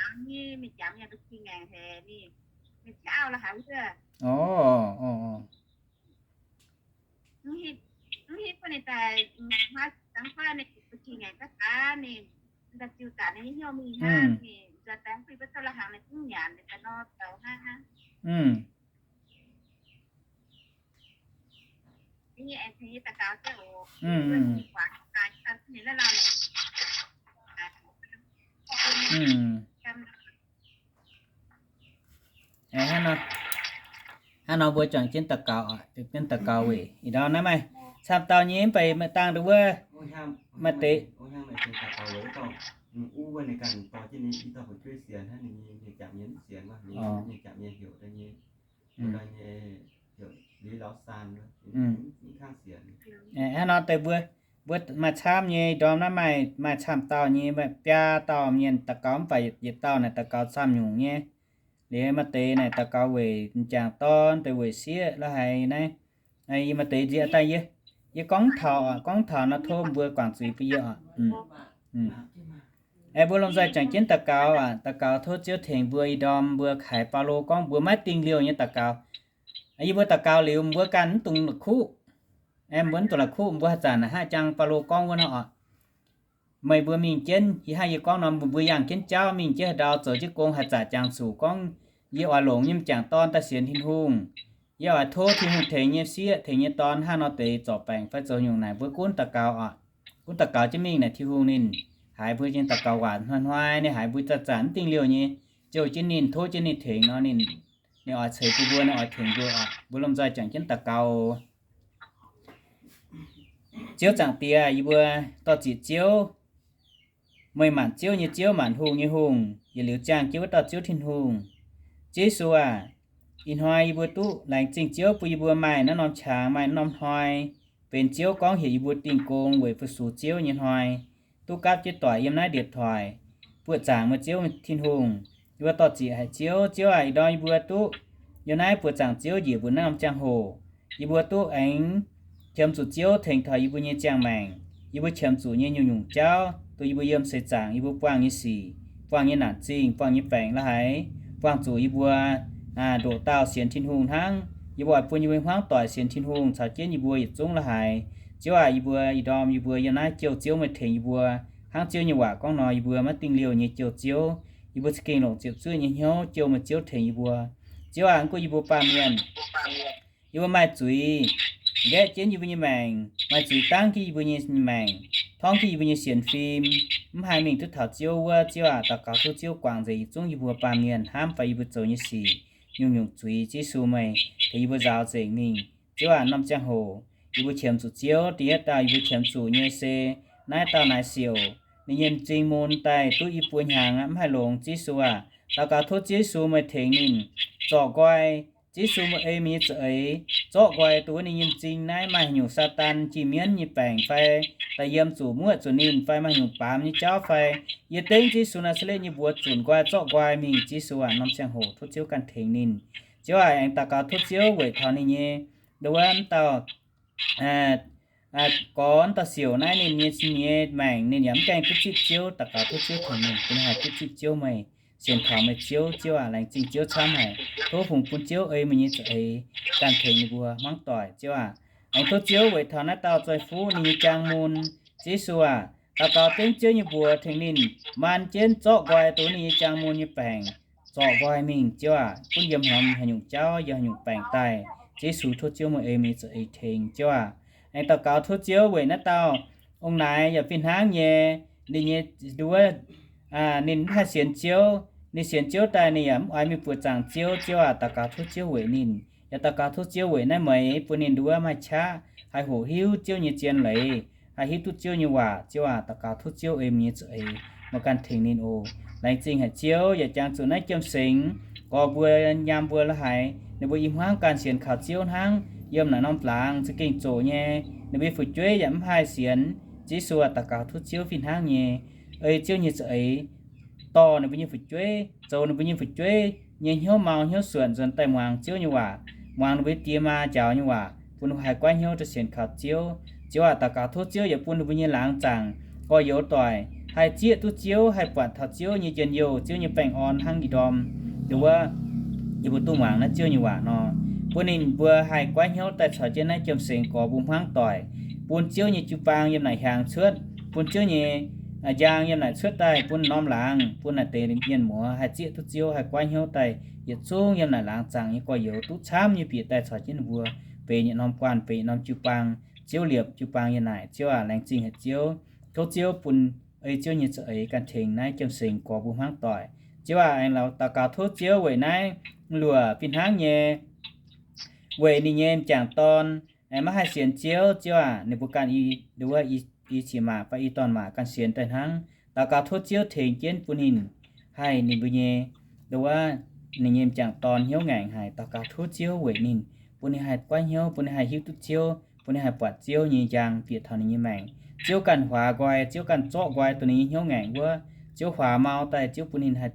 Hnangv nor, hnangv nor mbuo juangc jienv daux gaux, juangc jienv daux gaux weic ih ndorm naaiv maaih camv dauh nyei mv baac maaih dangh ndongc wuov, maaih deix. Hnangv nor deix mbuo, mbuo maaih camv nyei ndorm naaiv maaih, maaih camv dauh nyei, maaih biaa dauh mienh daux gaux mv baac yietc dauh naaic daux gaux camv nyungc nyei. Liuz maaih deix naaic daux gaux weic m'jangc dorn, deix weic sieqv la'haic naaiv. Yie maaih deix nziex daaih yie, yie gorngv taux, gorngv taux nor tov mbuo guangc zuiz bun yie oc. Aengx mbuo lomh nzoih juangc jienv daux gaux aqv. Daux gaux tov Ziouv tengx mbuo ih ndorm mbuo haiz Baulo gorngv mbuo maiv dingh liouh nyei daux gaux. Yie mbuo daux gaux liuz mbuo ganh mv dungx la'kuqv. Mbuo mv dungx la'kuqv, mbuo haaix zanc hnangv jang Baulo gorngv wuov nor oc. Meih mbuo mingh jienv, ih hnangv yie gorngv nor, mbuo yangh jienv jauv mingh jienv haaix ndau zoux jienv gong haaix zanc jangx zuqc gorngv yie oix longc nyei m'jangc dorn daaih sienx Tin-Hungh. Yie oix tov Tin-Hungh tengx nyei sieqv, tengx nyei dorn hnangv nor deix zorc baengc fai zoux nyungc naaic, mbuo gunv daux gaux oc. Gunv daux gaux jienv mingh naaic Tin-Hungh ninh haiz mbuo nyei daux gaux waac hnoi-hnoi, ninh haiz mbuo zanc-zanc mv dingh liouh nyei, jouh jienv ninh, tov jienv ninh tengx nor ninh, ninh oix ceix bun mbuo, ninh oix tengx mbuo oc. Mbuo lomh nzoih juangc jienv daux gaux. Ziouv Zaangc Diex, yie mbuo dor-ziec Ziouv, meih maanc ziouv nyei Ziouv, maanc hungh nyei Hungh, yietc liuz ziangh jienv wuov dauh Ziouv Tin-Hungh. Ziouv Yesu aah, ih hnoi yie mbuo duqv laengz zingh Ziouv bun yie mbuo maaih naaiv norm qangx, maaih naaiv norm hnoi, benx Ziouv gorngv heuc yie mbuo dingh gong weic fu-sux Ziouv nyei hnoi, duqv gapv jienv doic yiem naaiv điện thoại, buoqc zaangc meih Ziouv Tin-Hungh. Yie mbuo dor-ziec haic Ziouv. Ziouv aah, ih ndorm yie mbuo duqv yiem naaiv buoqc zaangc Ziouv njiec mbuo naaiv norm ziangh hoc, yie mbuo duqv aengx qiemx zuqc Ziouv tengx taux yie mbuo nyei ziangh maengc. Yie mbuo qiemx zuqc nyei nyungc-nyungc jauv, dongh yie mbuo yiem seix zaangc yie mbuo buangh nyei sic, buangh nyei naanc zingh, buangh nyei baengc la'haic, buangh zuqc yie mbuo ndoqc dauh sienx Tin-Hungh hnangv. Yie mbuo oix bun yie mbuo hmuangv doic sienx Tin-Hungh caux jienv yie mbuo yietc zungv la'haic. Ziouv aah, yie mbuo ih ndorm yie mbuo yiem naaiv jouh Ziouv meih tengx yie mbuo, hnangv Ziouv nyei waac gorngv nor, yie mbuo maiv dingh liouh nyei jouh Ziouv. Yie mbuo za'gengh longc ziepc zuoqv nyei hnyouv jouh meih Ziouv tengx yie mbuo. Ziouv aah, mv gunv yie mbuo baamh mienh, yie mbuo maaih zuiz nqaeqv jienv yie mbuo nyei maengc, maaih zuiz dangv jienv yie mbuo nyei maengc, torngv jienv yie mbuo nyei sienx fim, mv haih mingh duqv taux Ziouv wuov. Ziouv aah, daux gaux tov Ziouv guangc nzengc yietc zungv yie mbuo baamh mienh hnamv fai yie mbuo zoux nyei sic, nyungc-nyungc zuiz. Ziouv Yesu meih tengx yie mbuo nzaaux nzengc mingh. Ziouv aah, norm ziangh hoc yie mbuo qiemx zuqc Ziouv, da'yietv dauh yie mbuo qiemx zuqc nyei se naaiv dauh Naaiv Siouc, ninh nyei m'zing mun daaih duqv i buo hnyangx aqv, mv haih longx. Ziouv Yesu aah, daux gaux tov Ziouv Yesu meih tengx ninh zorc nqoi. Ziouv Yesu meih ei meih nyei za'eix zorqv nqoi dongh wuov ninh nyei m'zing naaiv maaih haaix nyungc Saadaan jiex mienv nyei baengc fai da'yiem zuqc muoqv zuqc ninh fai maaih haaix nyungc baamz nyei jauv fai, yie dengv Ziouv Yesu Naa^saa^letv nyei mbuox zunc nqoi zorqv nqoi mingh. Ziouv Yesu aah, norm ziangh hoc tov Ziouv ganh tengx ninh. Ziouv aah, aengx daux gaux tov Ziouv weic taux ninh nyei, nduov wuov dauh gorx dauh siouc naaiv ninh nyei, nyei maengc ninh yaac mv gaengh duqv zipv Ziouv. Daux gaux tov Ziouv tengx ninh bun ninh haih duqv zipv Ziouv meih, sienx kaux meih Ziouv. Ziouv aah, laengz zingh Ziouv camv haic. Tov fungx bun Ziouv ei meih nyei za'eix ganh tengx ninh mbuo hmuangv doic. Ziouv aah, aengx tov Ziouv weic taux naaiv dauh zoih fuqv ninh nyei jaang mun. Ziouv Yesu aah, daux gaux dengv Ziouv nyei mbuox tengx ninh maan jienv zorqv nqoi dongh ninh nyei jaang mun nyei baengc zorqv nqoi mingh. Ziouv aah, gunv yiem haaix nyungc jauv, yiem haaix nyungc baengc daaih, Ziouv Yesu tov Ziouv meih ei meih nyei za'eix tengx. Ziouv aah, aengx daux gaux tov Ziouv weic naaiv dauh ong naaic yaac fih hnangv nyei, ninh nyei nduov, ninh mv haih sienx Ziouv. Ninh sienx Ziouv daaih ninh yaac mv oix mingh buoqc zaangc Ziouv. Ziouv aah, daux gaux tov Ziouv weic ninh, yaac daux gaux tov Ziouv weic naaiv meix bun ninh nduov maaih qaqv haih hoqc hiuv Ziouv nyei zien leiz, haih hiuv duqv Ziouv nyei waac. Ziouv aac, daux gaux tov Ziouv ei mbuo nyei za'eix, meih ganh tengx ninh oc. Laengz zingh haic Ziouv, yaac jangx zuqc naaiv Jiem-Singx gorx mbuo nyaam mbuo la'haiz, ninh mbuo i hmuangv ganh sienx kaux Ziouv hnangv. Yiem naaic norm laangz za'gengh zoqc nyei, ninh mbuo nyei fu'jueiv yaac mv haih sienx. Ziouv Yesu aac, daux gaux tov Ziouv fih hnangv nyei ei Ziouv nyei za'eix, dorh ninh mbuo nyei fu'jueiv, zoux ninh mbuo nyei fu'jueiv nyei hnyouv mau hnyouv suonc nzuonx daaih muangx Ziouv nyei waac, muangx ninh mbuo die maa njaaux nyei waac, bun ninh mbuo haih goiv hnyouv daaih sienx kaux Ziouv. Ziouv aac, daux gaux tov Ziouv yaac bun ninh mbuo nyei laangz zaangc gorx-youz doic haih zieqv duqv Ziouv, haih buatc taux Ziouv nyei njien-youh, Ziouv nyei baengh orn hnangv ih ndorm, nduov wuov, yie mbuo duqv muangx naaiv Ziouv nyei waac nor, bun ninh mbuo haih goiv hnyouv daaih caux jienv naaiv Jiem-Singx gorx mbuo hmuangv doic, bun Ziouv nyei jiu-baang yiem naaic hiaangx cuotv, bun Ziouv nyei njang yiem naaic cuotv daaih bun norm laangz, bun naaic deix mienh muoz haih zieqv duqv Ziouv, haih goiv hnyouv daaih yietc zungv yiem naaic laangz zaangc nyei gorx-youz duqv camv nyei bieqc daaih caux jienv ninh mbuo benx yietc norm guanh, benx yietc norm jiu-baang, Ziouv liepc jiu-baang yiem naaic. Ziouv aac, laengz zingh haic Ziouv. Tov Ziouv bun ei Ziouv nyei za'eix ganh tengx naaiv Jiem-Singx gorx mbuo hmuangv doic. Ziouv aac, aengx daux gaux tov Ziouv weic naaiv luoqc fih hnangv nyei, weic ninh nyei m'jangc dorn aengx maiv haih sienx Ziouv. Ziouv aac, ninh mbuo ganh i, nduov wuov, i qiex maac fai i dorn maac ganh sienx daaih hnangv. Daux gaux tov Ziouv tengx jienv bun ninh haih ninh mbuo nyei, nduov wuov, ninh nyei m'jangc dorn hnyouv ngaengc haic. Daux gaux tov Ziouv weic ninh, bun ninh haih goiv hnyouv, bun ninh haih hiuv duqv Ziouv, bun ninh haih buatc Ziouv nyei njang bieqc taux ninh nyei maengc. Ziouv ganh huaax nqoi, Ziouv ganh zorqv nqoi dongh ninh nyei hnyouv ngaengc wuov. Ziouv huaax mau daaih, Ziouv bun ninh haih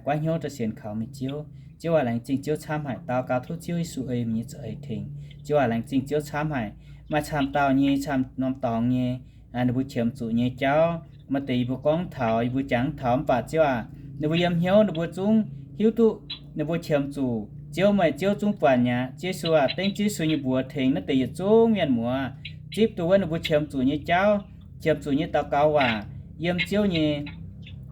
goiv hnyouv daaih sienx kaux meih Ziouv. Ziouv aac, laengz zingh Ziouv camv haic. Daux gaux tov Ziouv Yesu ei meih nyei za'eix tengx. Ziouv aac, laengz zingh Ziouv camv haic. Maaih camv dauh nyei, camv norm dorngx nyei, ninh mbuo qiemx zuqc nyei jauv, maaih deix yie mbuo gorngv taux, yie mbuo jangx taux, mv baac Ziouv aac, ninh mbuo yiem hnyouv ninh mbuo zungv hiuv duqv ninh mbuo qiemx zuqc. Ziouv, meih Ziouv zungv buatc mi'aqv. Ziouv Yesu aac, dengv Ziouv Yesu nyei mbuox tengx naaiv deix yietc zungv mienh muoz zipv duqv wuov ninh mbuo qiemx zuqc nyei jauv, qiemx zuqc nyei daux gaux waac, yiem Ziouv nyei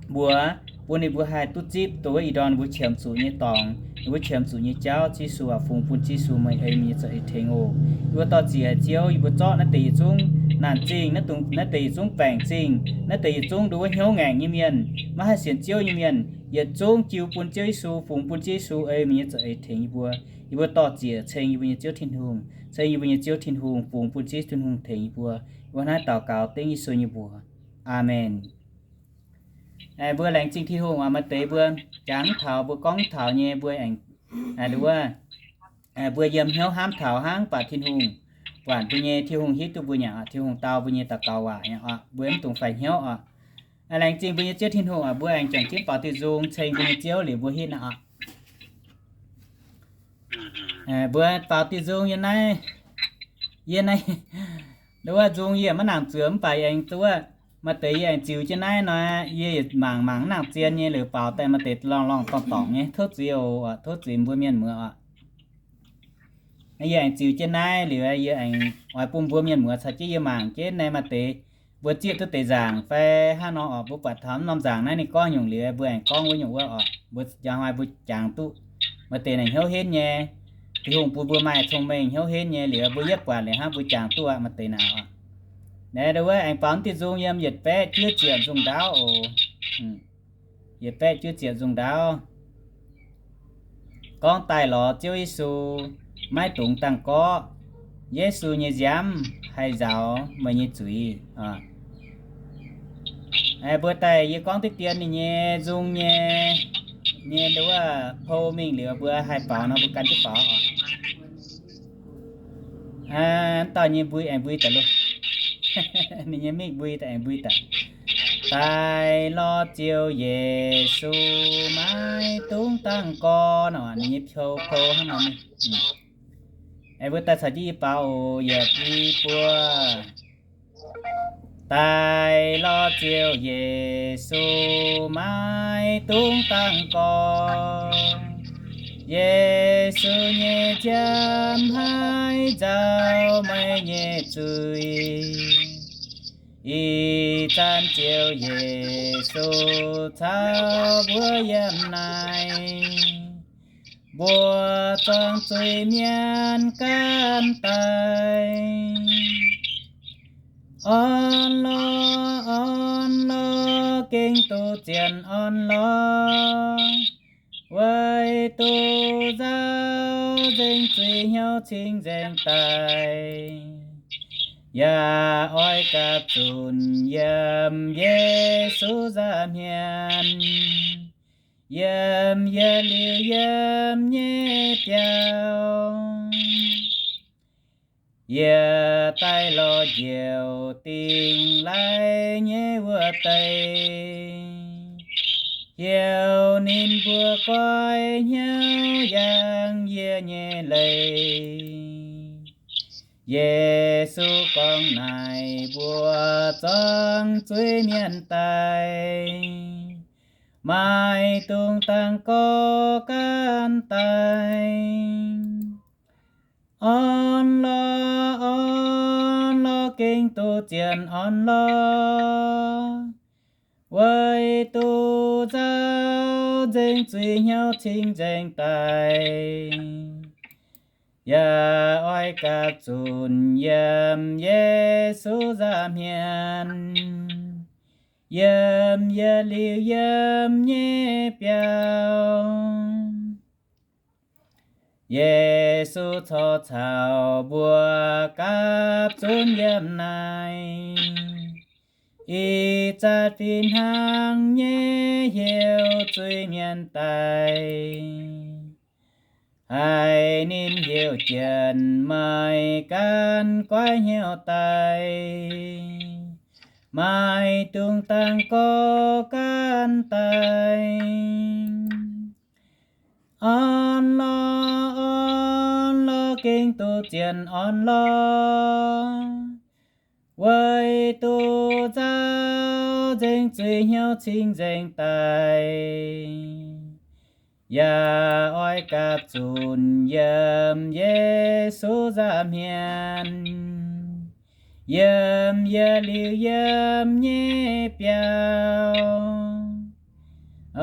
mbuox, bun ninh mbuo haih duqv zipv duqv wuov ih ndorm ninh mbuo qiemx zuqc nyei dorngx, ninh mbuo qiemx zuqc nyei jauv. Ziouv Yesu aac, fungx bun Ziouv Yesu meih ei meih nyei za'eix tengx oc. Yie mbuo dor-ziec Ziouv, yie mbuo zorqv naaiv deix yietc zungv naanc zingh, naaiv deix yietc zungv baengc zingh, naaiv deix yietc zungv nduov wuov hnyouv ngaengc nyei mienh, maiv haih sienx Ziouv nyei mienh, yietc zungv jiu bun Ziouv Yesu, fungx bun Ziouv Yesu ei meih nyei za'eix tengx yie mbuo. Yie mbuo dor-ziec ceng yie mbuo nyei Ziouv Tin-Hungh, ceng yie mbuo nyei Ziouv Tin-Hungh, fungx bun Ziouv Tin-Hungh tengx yie mbuo. Yie mbuo naaiv daux gaux dengv Yesu nyei mbuox. Aamen. Mbuo laengz zingh Tin-Hungh oc. Maaih deix mbuo jangx taux, mbuo gorngv taux nyei, mbuo aengx, nduov wuov, mbuo yiem hnyouv hnamv taux hnangv, mv baac Tin-Hungh buatc mbuo nyei, Tin-Hungh hiuv duqv mbuo nyei oc. Tin-Hungh dau mbuo nyei daux gaux waac nyei oc. Mbuo mv dungx faix hnyouv oc. Laengz zingh mbuo nyei Ziouv Tin-Hungh oc. Mbuo aengx juangc jienv baaux diuh nzung ceng mbuo nyei Ziouv liuz mbuo hitv aqv oc. Mbuo baaux diuh nzung yiem naaiv, yiem naaiv, nduov wuov nzung yie maiv nangc zuoqc, mv baac aengx nduov wuov, maaih deix yie aengx ziux jienv naaiv nor, yie yietc mangc mangc mv nangc zien nyei liuz baaux daaih maaih deix lorngh lorngh dorngh dorngc nyei. Tov zuiz oc, tov zuiz mbuo mienh muoz oc. Yie aengx ziux jienv naaiv liuz, yie aengx oix bun mbuo mienh muoz caux jienv yie mangc jienv naaiv maaih deix mbuo zieqv duqv deix nzaangc fai hnangv nor oc. Mbuo buatc taux norm nzaangc naaiv ninh gorngv nyungc liuz, mbuo aengx gorngv wuov nyungc wuov oc. Mbuo njang hnoi mbuo jangx duqv maaih deix naaic hnyouv henv nyei. Tin-Hungh bun mbuo maaih cong-mengh hnyouv henv nyei liuz, mbuo yietv buatc liuz hnangv mbuo jangx duqv aqv, maaih deix naaic oc. Naaiv wuov aengx baaux diuh nzung yiem yietc baeqv juov ziepc nzung ndaauv oc. Yietc baeqv juov ziepc nzung ndaauv. Gorngv daaih lorz Ziouv Yesu, maiv dungx dangh gorqv. Yesu nyei nziaamv haih nzaaux meih nyei zuiz. Mbuo daaih yie gorngv diqv dien ninh nyei nzung nyei, nyei nduov wuov pou mingh liuz mbuo haih baaux nor mbuo gan jienv baaux oc. Dauh nyei mbui aengx mbui daaih lo. Ninh nyei mingh mbui daaih aengx mbui daaih. Daaih lorz Ziouv Yesu maiv dungx dangh gorngv nor, ninh nyei pou, pou hnangv nor. Aengx mbuo daaih caux jienv yie baaux oc, yietc i buo. Daaih lorz Ziouv Yesu maiv dungx dangh gorngv. Yesu nyei nziaamv haih nzaaux meih nyei zuiz. Ih zanc Ziouv Yesu caux mbuo yiem naaiv, mbuo zuangx zuiz-mienh ganh daaih. Orn-lorqc, orn-lorqc, gengh duqv zien orn-lorqc, weic duqv nzaaux nzengc zuiz hnyouv cing-nzengc daaih. yaac oix gapv zunc yiem Yesu nza'hmien, yiem yie liuz yiem nyei biauv. Yie daaih lorz njoux dingh laaih nyei wuov deix, heuc ninh mbuo goiv hnyouv yangh yie nyei leiz. Yesu gorngv naaic mbuox zorng zuiz-mienh daaih, maaih dungx dangh gorx gaanv daaih, orn lorz, orn lorz, gengh duqv zien orn lorz, weic duqv nzauh nzengc zuiz hnyouv cing-nzengc daaih, yaac oix gapv zunc yiem Yesu nza'hmien, yiem yie liuz yiem nyei biauv. Yesu corc caux mbuo gapv zunv yiem naaic, ih zanc fih hnangv nyei heuc zuiz-mienh daaih, haiz ninh heuc jienv meih gaanv goiv hnyouv daaih, maaih dungx dangh gorx gaanv daaih, orn lorz, orn lorz, gengh duqv zien orn lorz, weic duqv nzauh nzengc zuiz hnyouv cing-nzengc daaih, yaac oix gapv zunc yiem Yesu nza'hmien, yiem yie liuz yiem nyei biauv.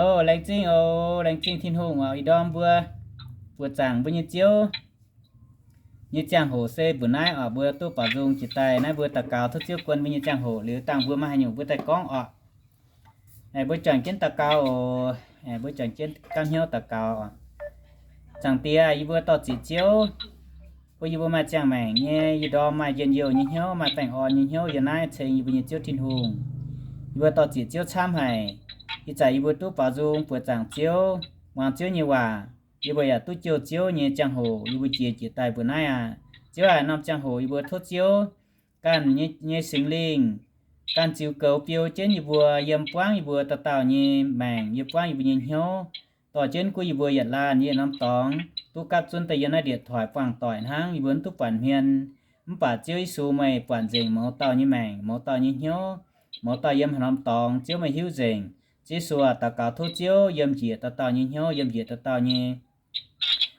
O, laengz zingh oc, laengz zingh Tin-Hungh oc, ih ndorm mbuo buoqc zaangc mbuo nyei Ziouv nyei ziangh hoc se mbuo naaiv oc, mbuo duqv baaux nzung jiex daaih naaiv mbuo daux gaux tov Ziouv guon mbuo nyei ziangh hoc liuz dangh mbuo maaih haaix nyungc mbuo daaih gorngv oc. Mbuo juangc jienv daux gaux oc. Mbuo juangc jienv gapv hnyouv daux gaux oc. Zaangc Diex, yie mbuo dor-ziec Ziouv, bun yie mbuo maaih ziangh maengc nyei, yie ndorm maaih njien-youh nyei hnyouv, maaih baengh orn nyei hnyouv yiem naaiv ceng yie mbuo nyei Ziouv Tin-Hungh. Yie mbuo dor-ziec Ziouv camv haic. Ih zanc yie mbuo duqv baaux nzung buoqc zaangc Ziouv, muangx Ziouv nyei waac, yie mbuo yaac duqv jouh Ziouv nyei ziangh hoc yie mbuo jiex jiex daaih mbuo naaiv aqv. Ziouv aac, norm ziangh hoc yie mbuo tov Ziouv ganh nyei Singx Lingh ganh ziux goux biou jienv yie mbuo, yiem buangv yie mbuo dauh dauh nyei maengc, yiem buangv yie mbuo nyei hnyouv, dorh jienv gunv yie mbuo yietc laanh yietc norm dorngx duqv gapv zunv daaih yiem naaiv điện thoại buangh doic hnangv, yie mbuo mv duqv buatc hmien. Mv baac Ziouv Yesu, meih buatc nzengc mouz dauh nyei maengc, mouz dauh nyei hnyouv, mouz dauh yiem haaix norm dorngx, Ziouv meih hiuv nzengc. Ziouv Yesu aac, daux gaux tov Ziouv yiem njiec dauh dauh nyei hnyouv, yiem njiec dauh dauh nyei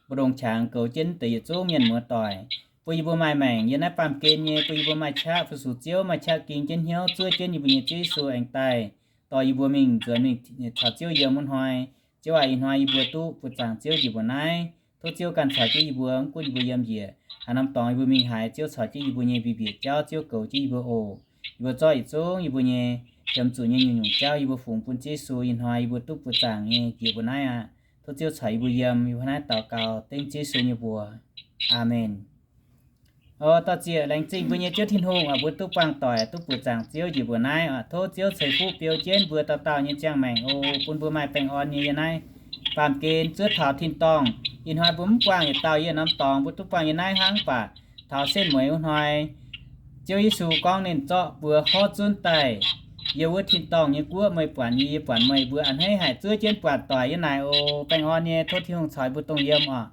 mbu'ndongx qangx goux jienv deix yietc zungv mienh muoz doic, bun yie mbuo maaih maengc yiem naaiv baamh gen nyei, bun yie mbuo maaih qaqv fu-sux Ziouv, maaih qaqv ging jienv hnyouv zuov jienv yie mbuo nyei Ziouv Yesu aengx daaih dorh yie mbuo mingh nzuonx mingh caux Ziouv yiem wuov hnoi. Ziouv aac, ih hnoi yie mbuo duqv buoqc zaangc Ziouv njiec mbuo naaiv. Tov Ziouv ganh caux jienv yie mbuo, mv gunv yie mbuo yiem njiec haaix norm dorngx yie mbuo mingh haaix, Ziouv caux jienv yie mbuo nyei mbic mbiec jauv, Ziouv goux jienv yie mbuo oc. Yie mbuo zorqv yietc zungv yie mbuo nyei qiemx zuqc nyei nyungc-nyungc jauv yie mbuo fungx bun Ziouv Yesu. Ih hnoi yie mbuo duqv buoqc zaangc nyei njiec mbuo naaiv aqv. Tov Ziouv caux yie mbuo yiem, yie mbuo hnangv naaiv daux gaux dengv Ziouv Yesu nyei mbuox. Aamen. O, dor-ziec laengz zingh mbuo nyei Ziouv Tin-Hungh oc, mbuo duqv buangh doic, duqv buoqc zaangc Ziouv njiec mbuo naaiv oc. Tov Ziouv ceix fuqv biou jienv mbuo dauh dauh nyei ziangh maengc oc, bun mbuo maaih baengh orn nyei yiem naaiv baamh gen zuov taux tin-dorngh. Ih hnoi mbuo mv buangh yietc dauh yiem norm dorngx, mbuo duqv buangh yiem naaiv hnangv, mv baac taux setv mueiz wuov hnoi, Ziouv Yesu gorngv ninh zorqv mbuo horv zunv daaih yiem wuov tin-dorngh nyei guoqv. Meih buatc yie, yie buatc meih, mbuo a'hneiv haic zuov jienv buatc doic yiem naaic oc. Baengh orn nyei, tov Tin-Hungh caux mbuo dongh yiem oc.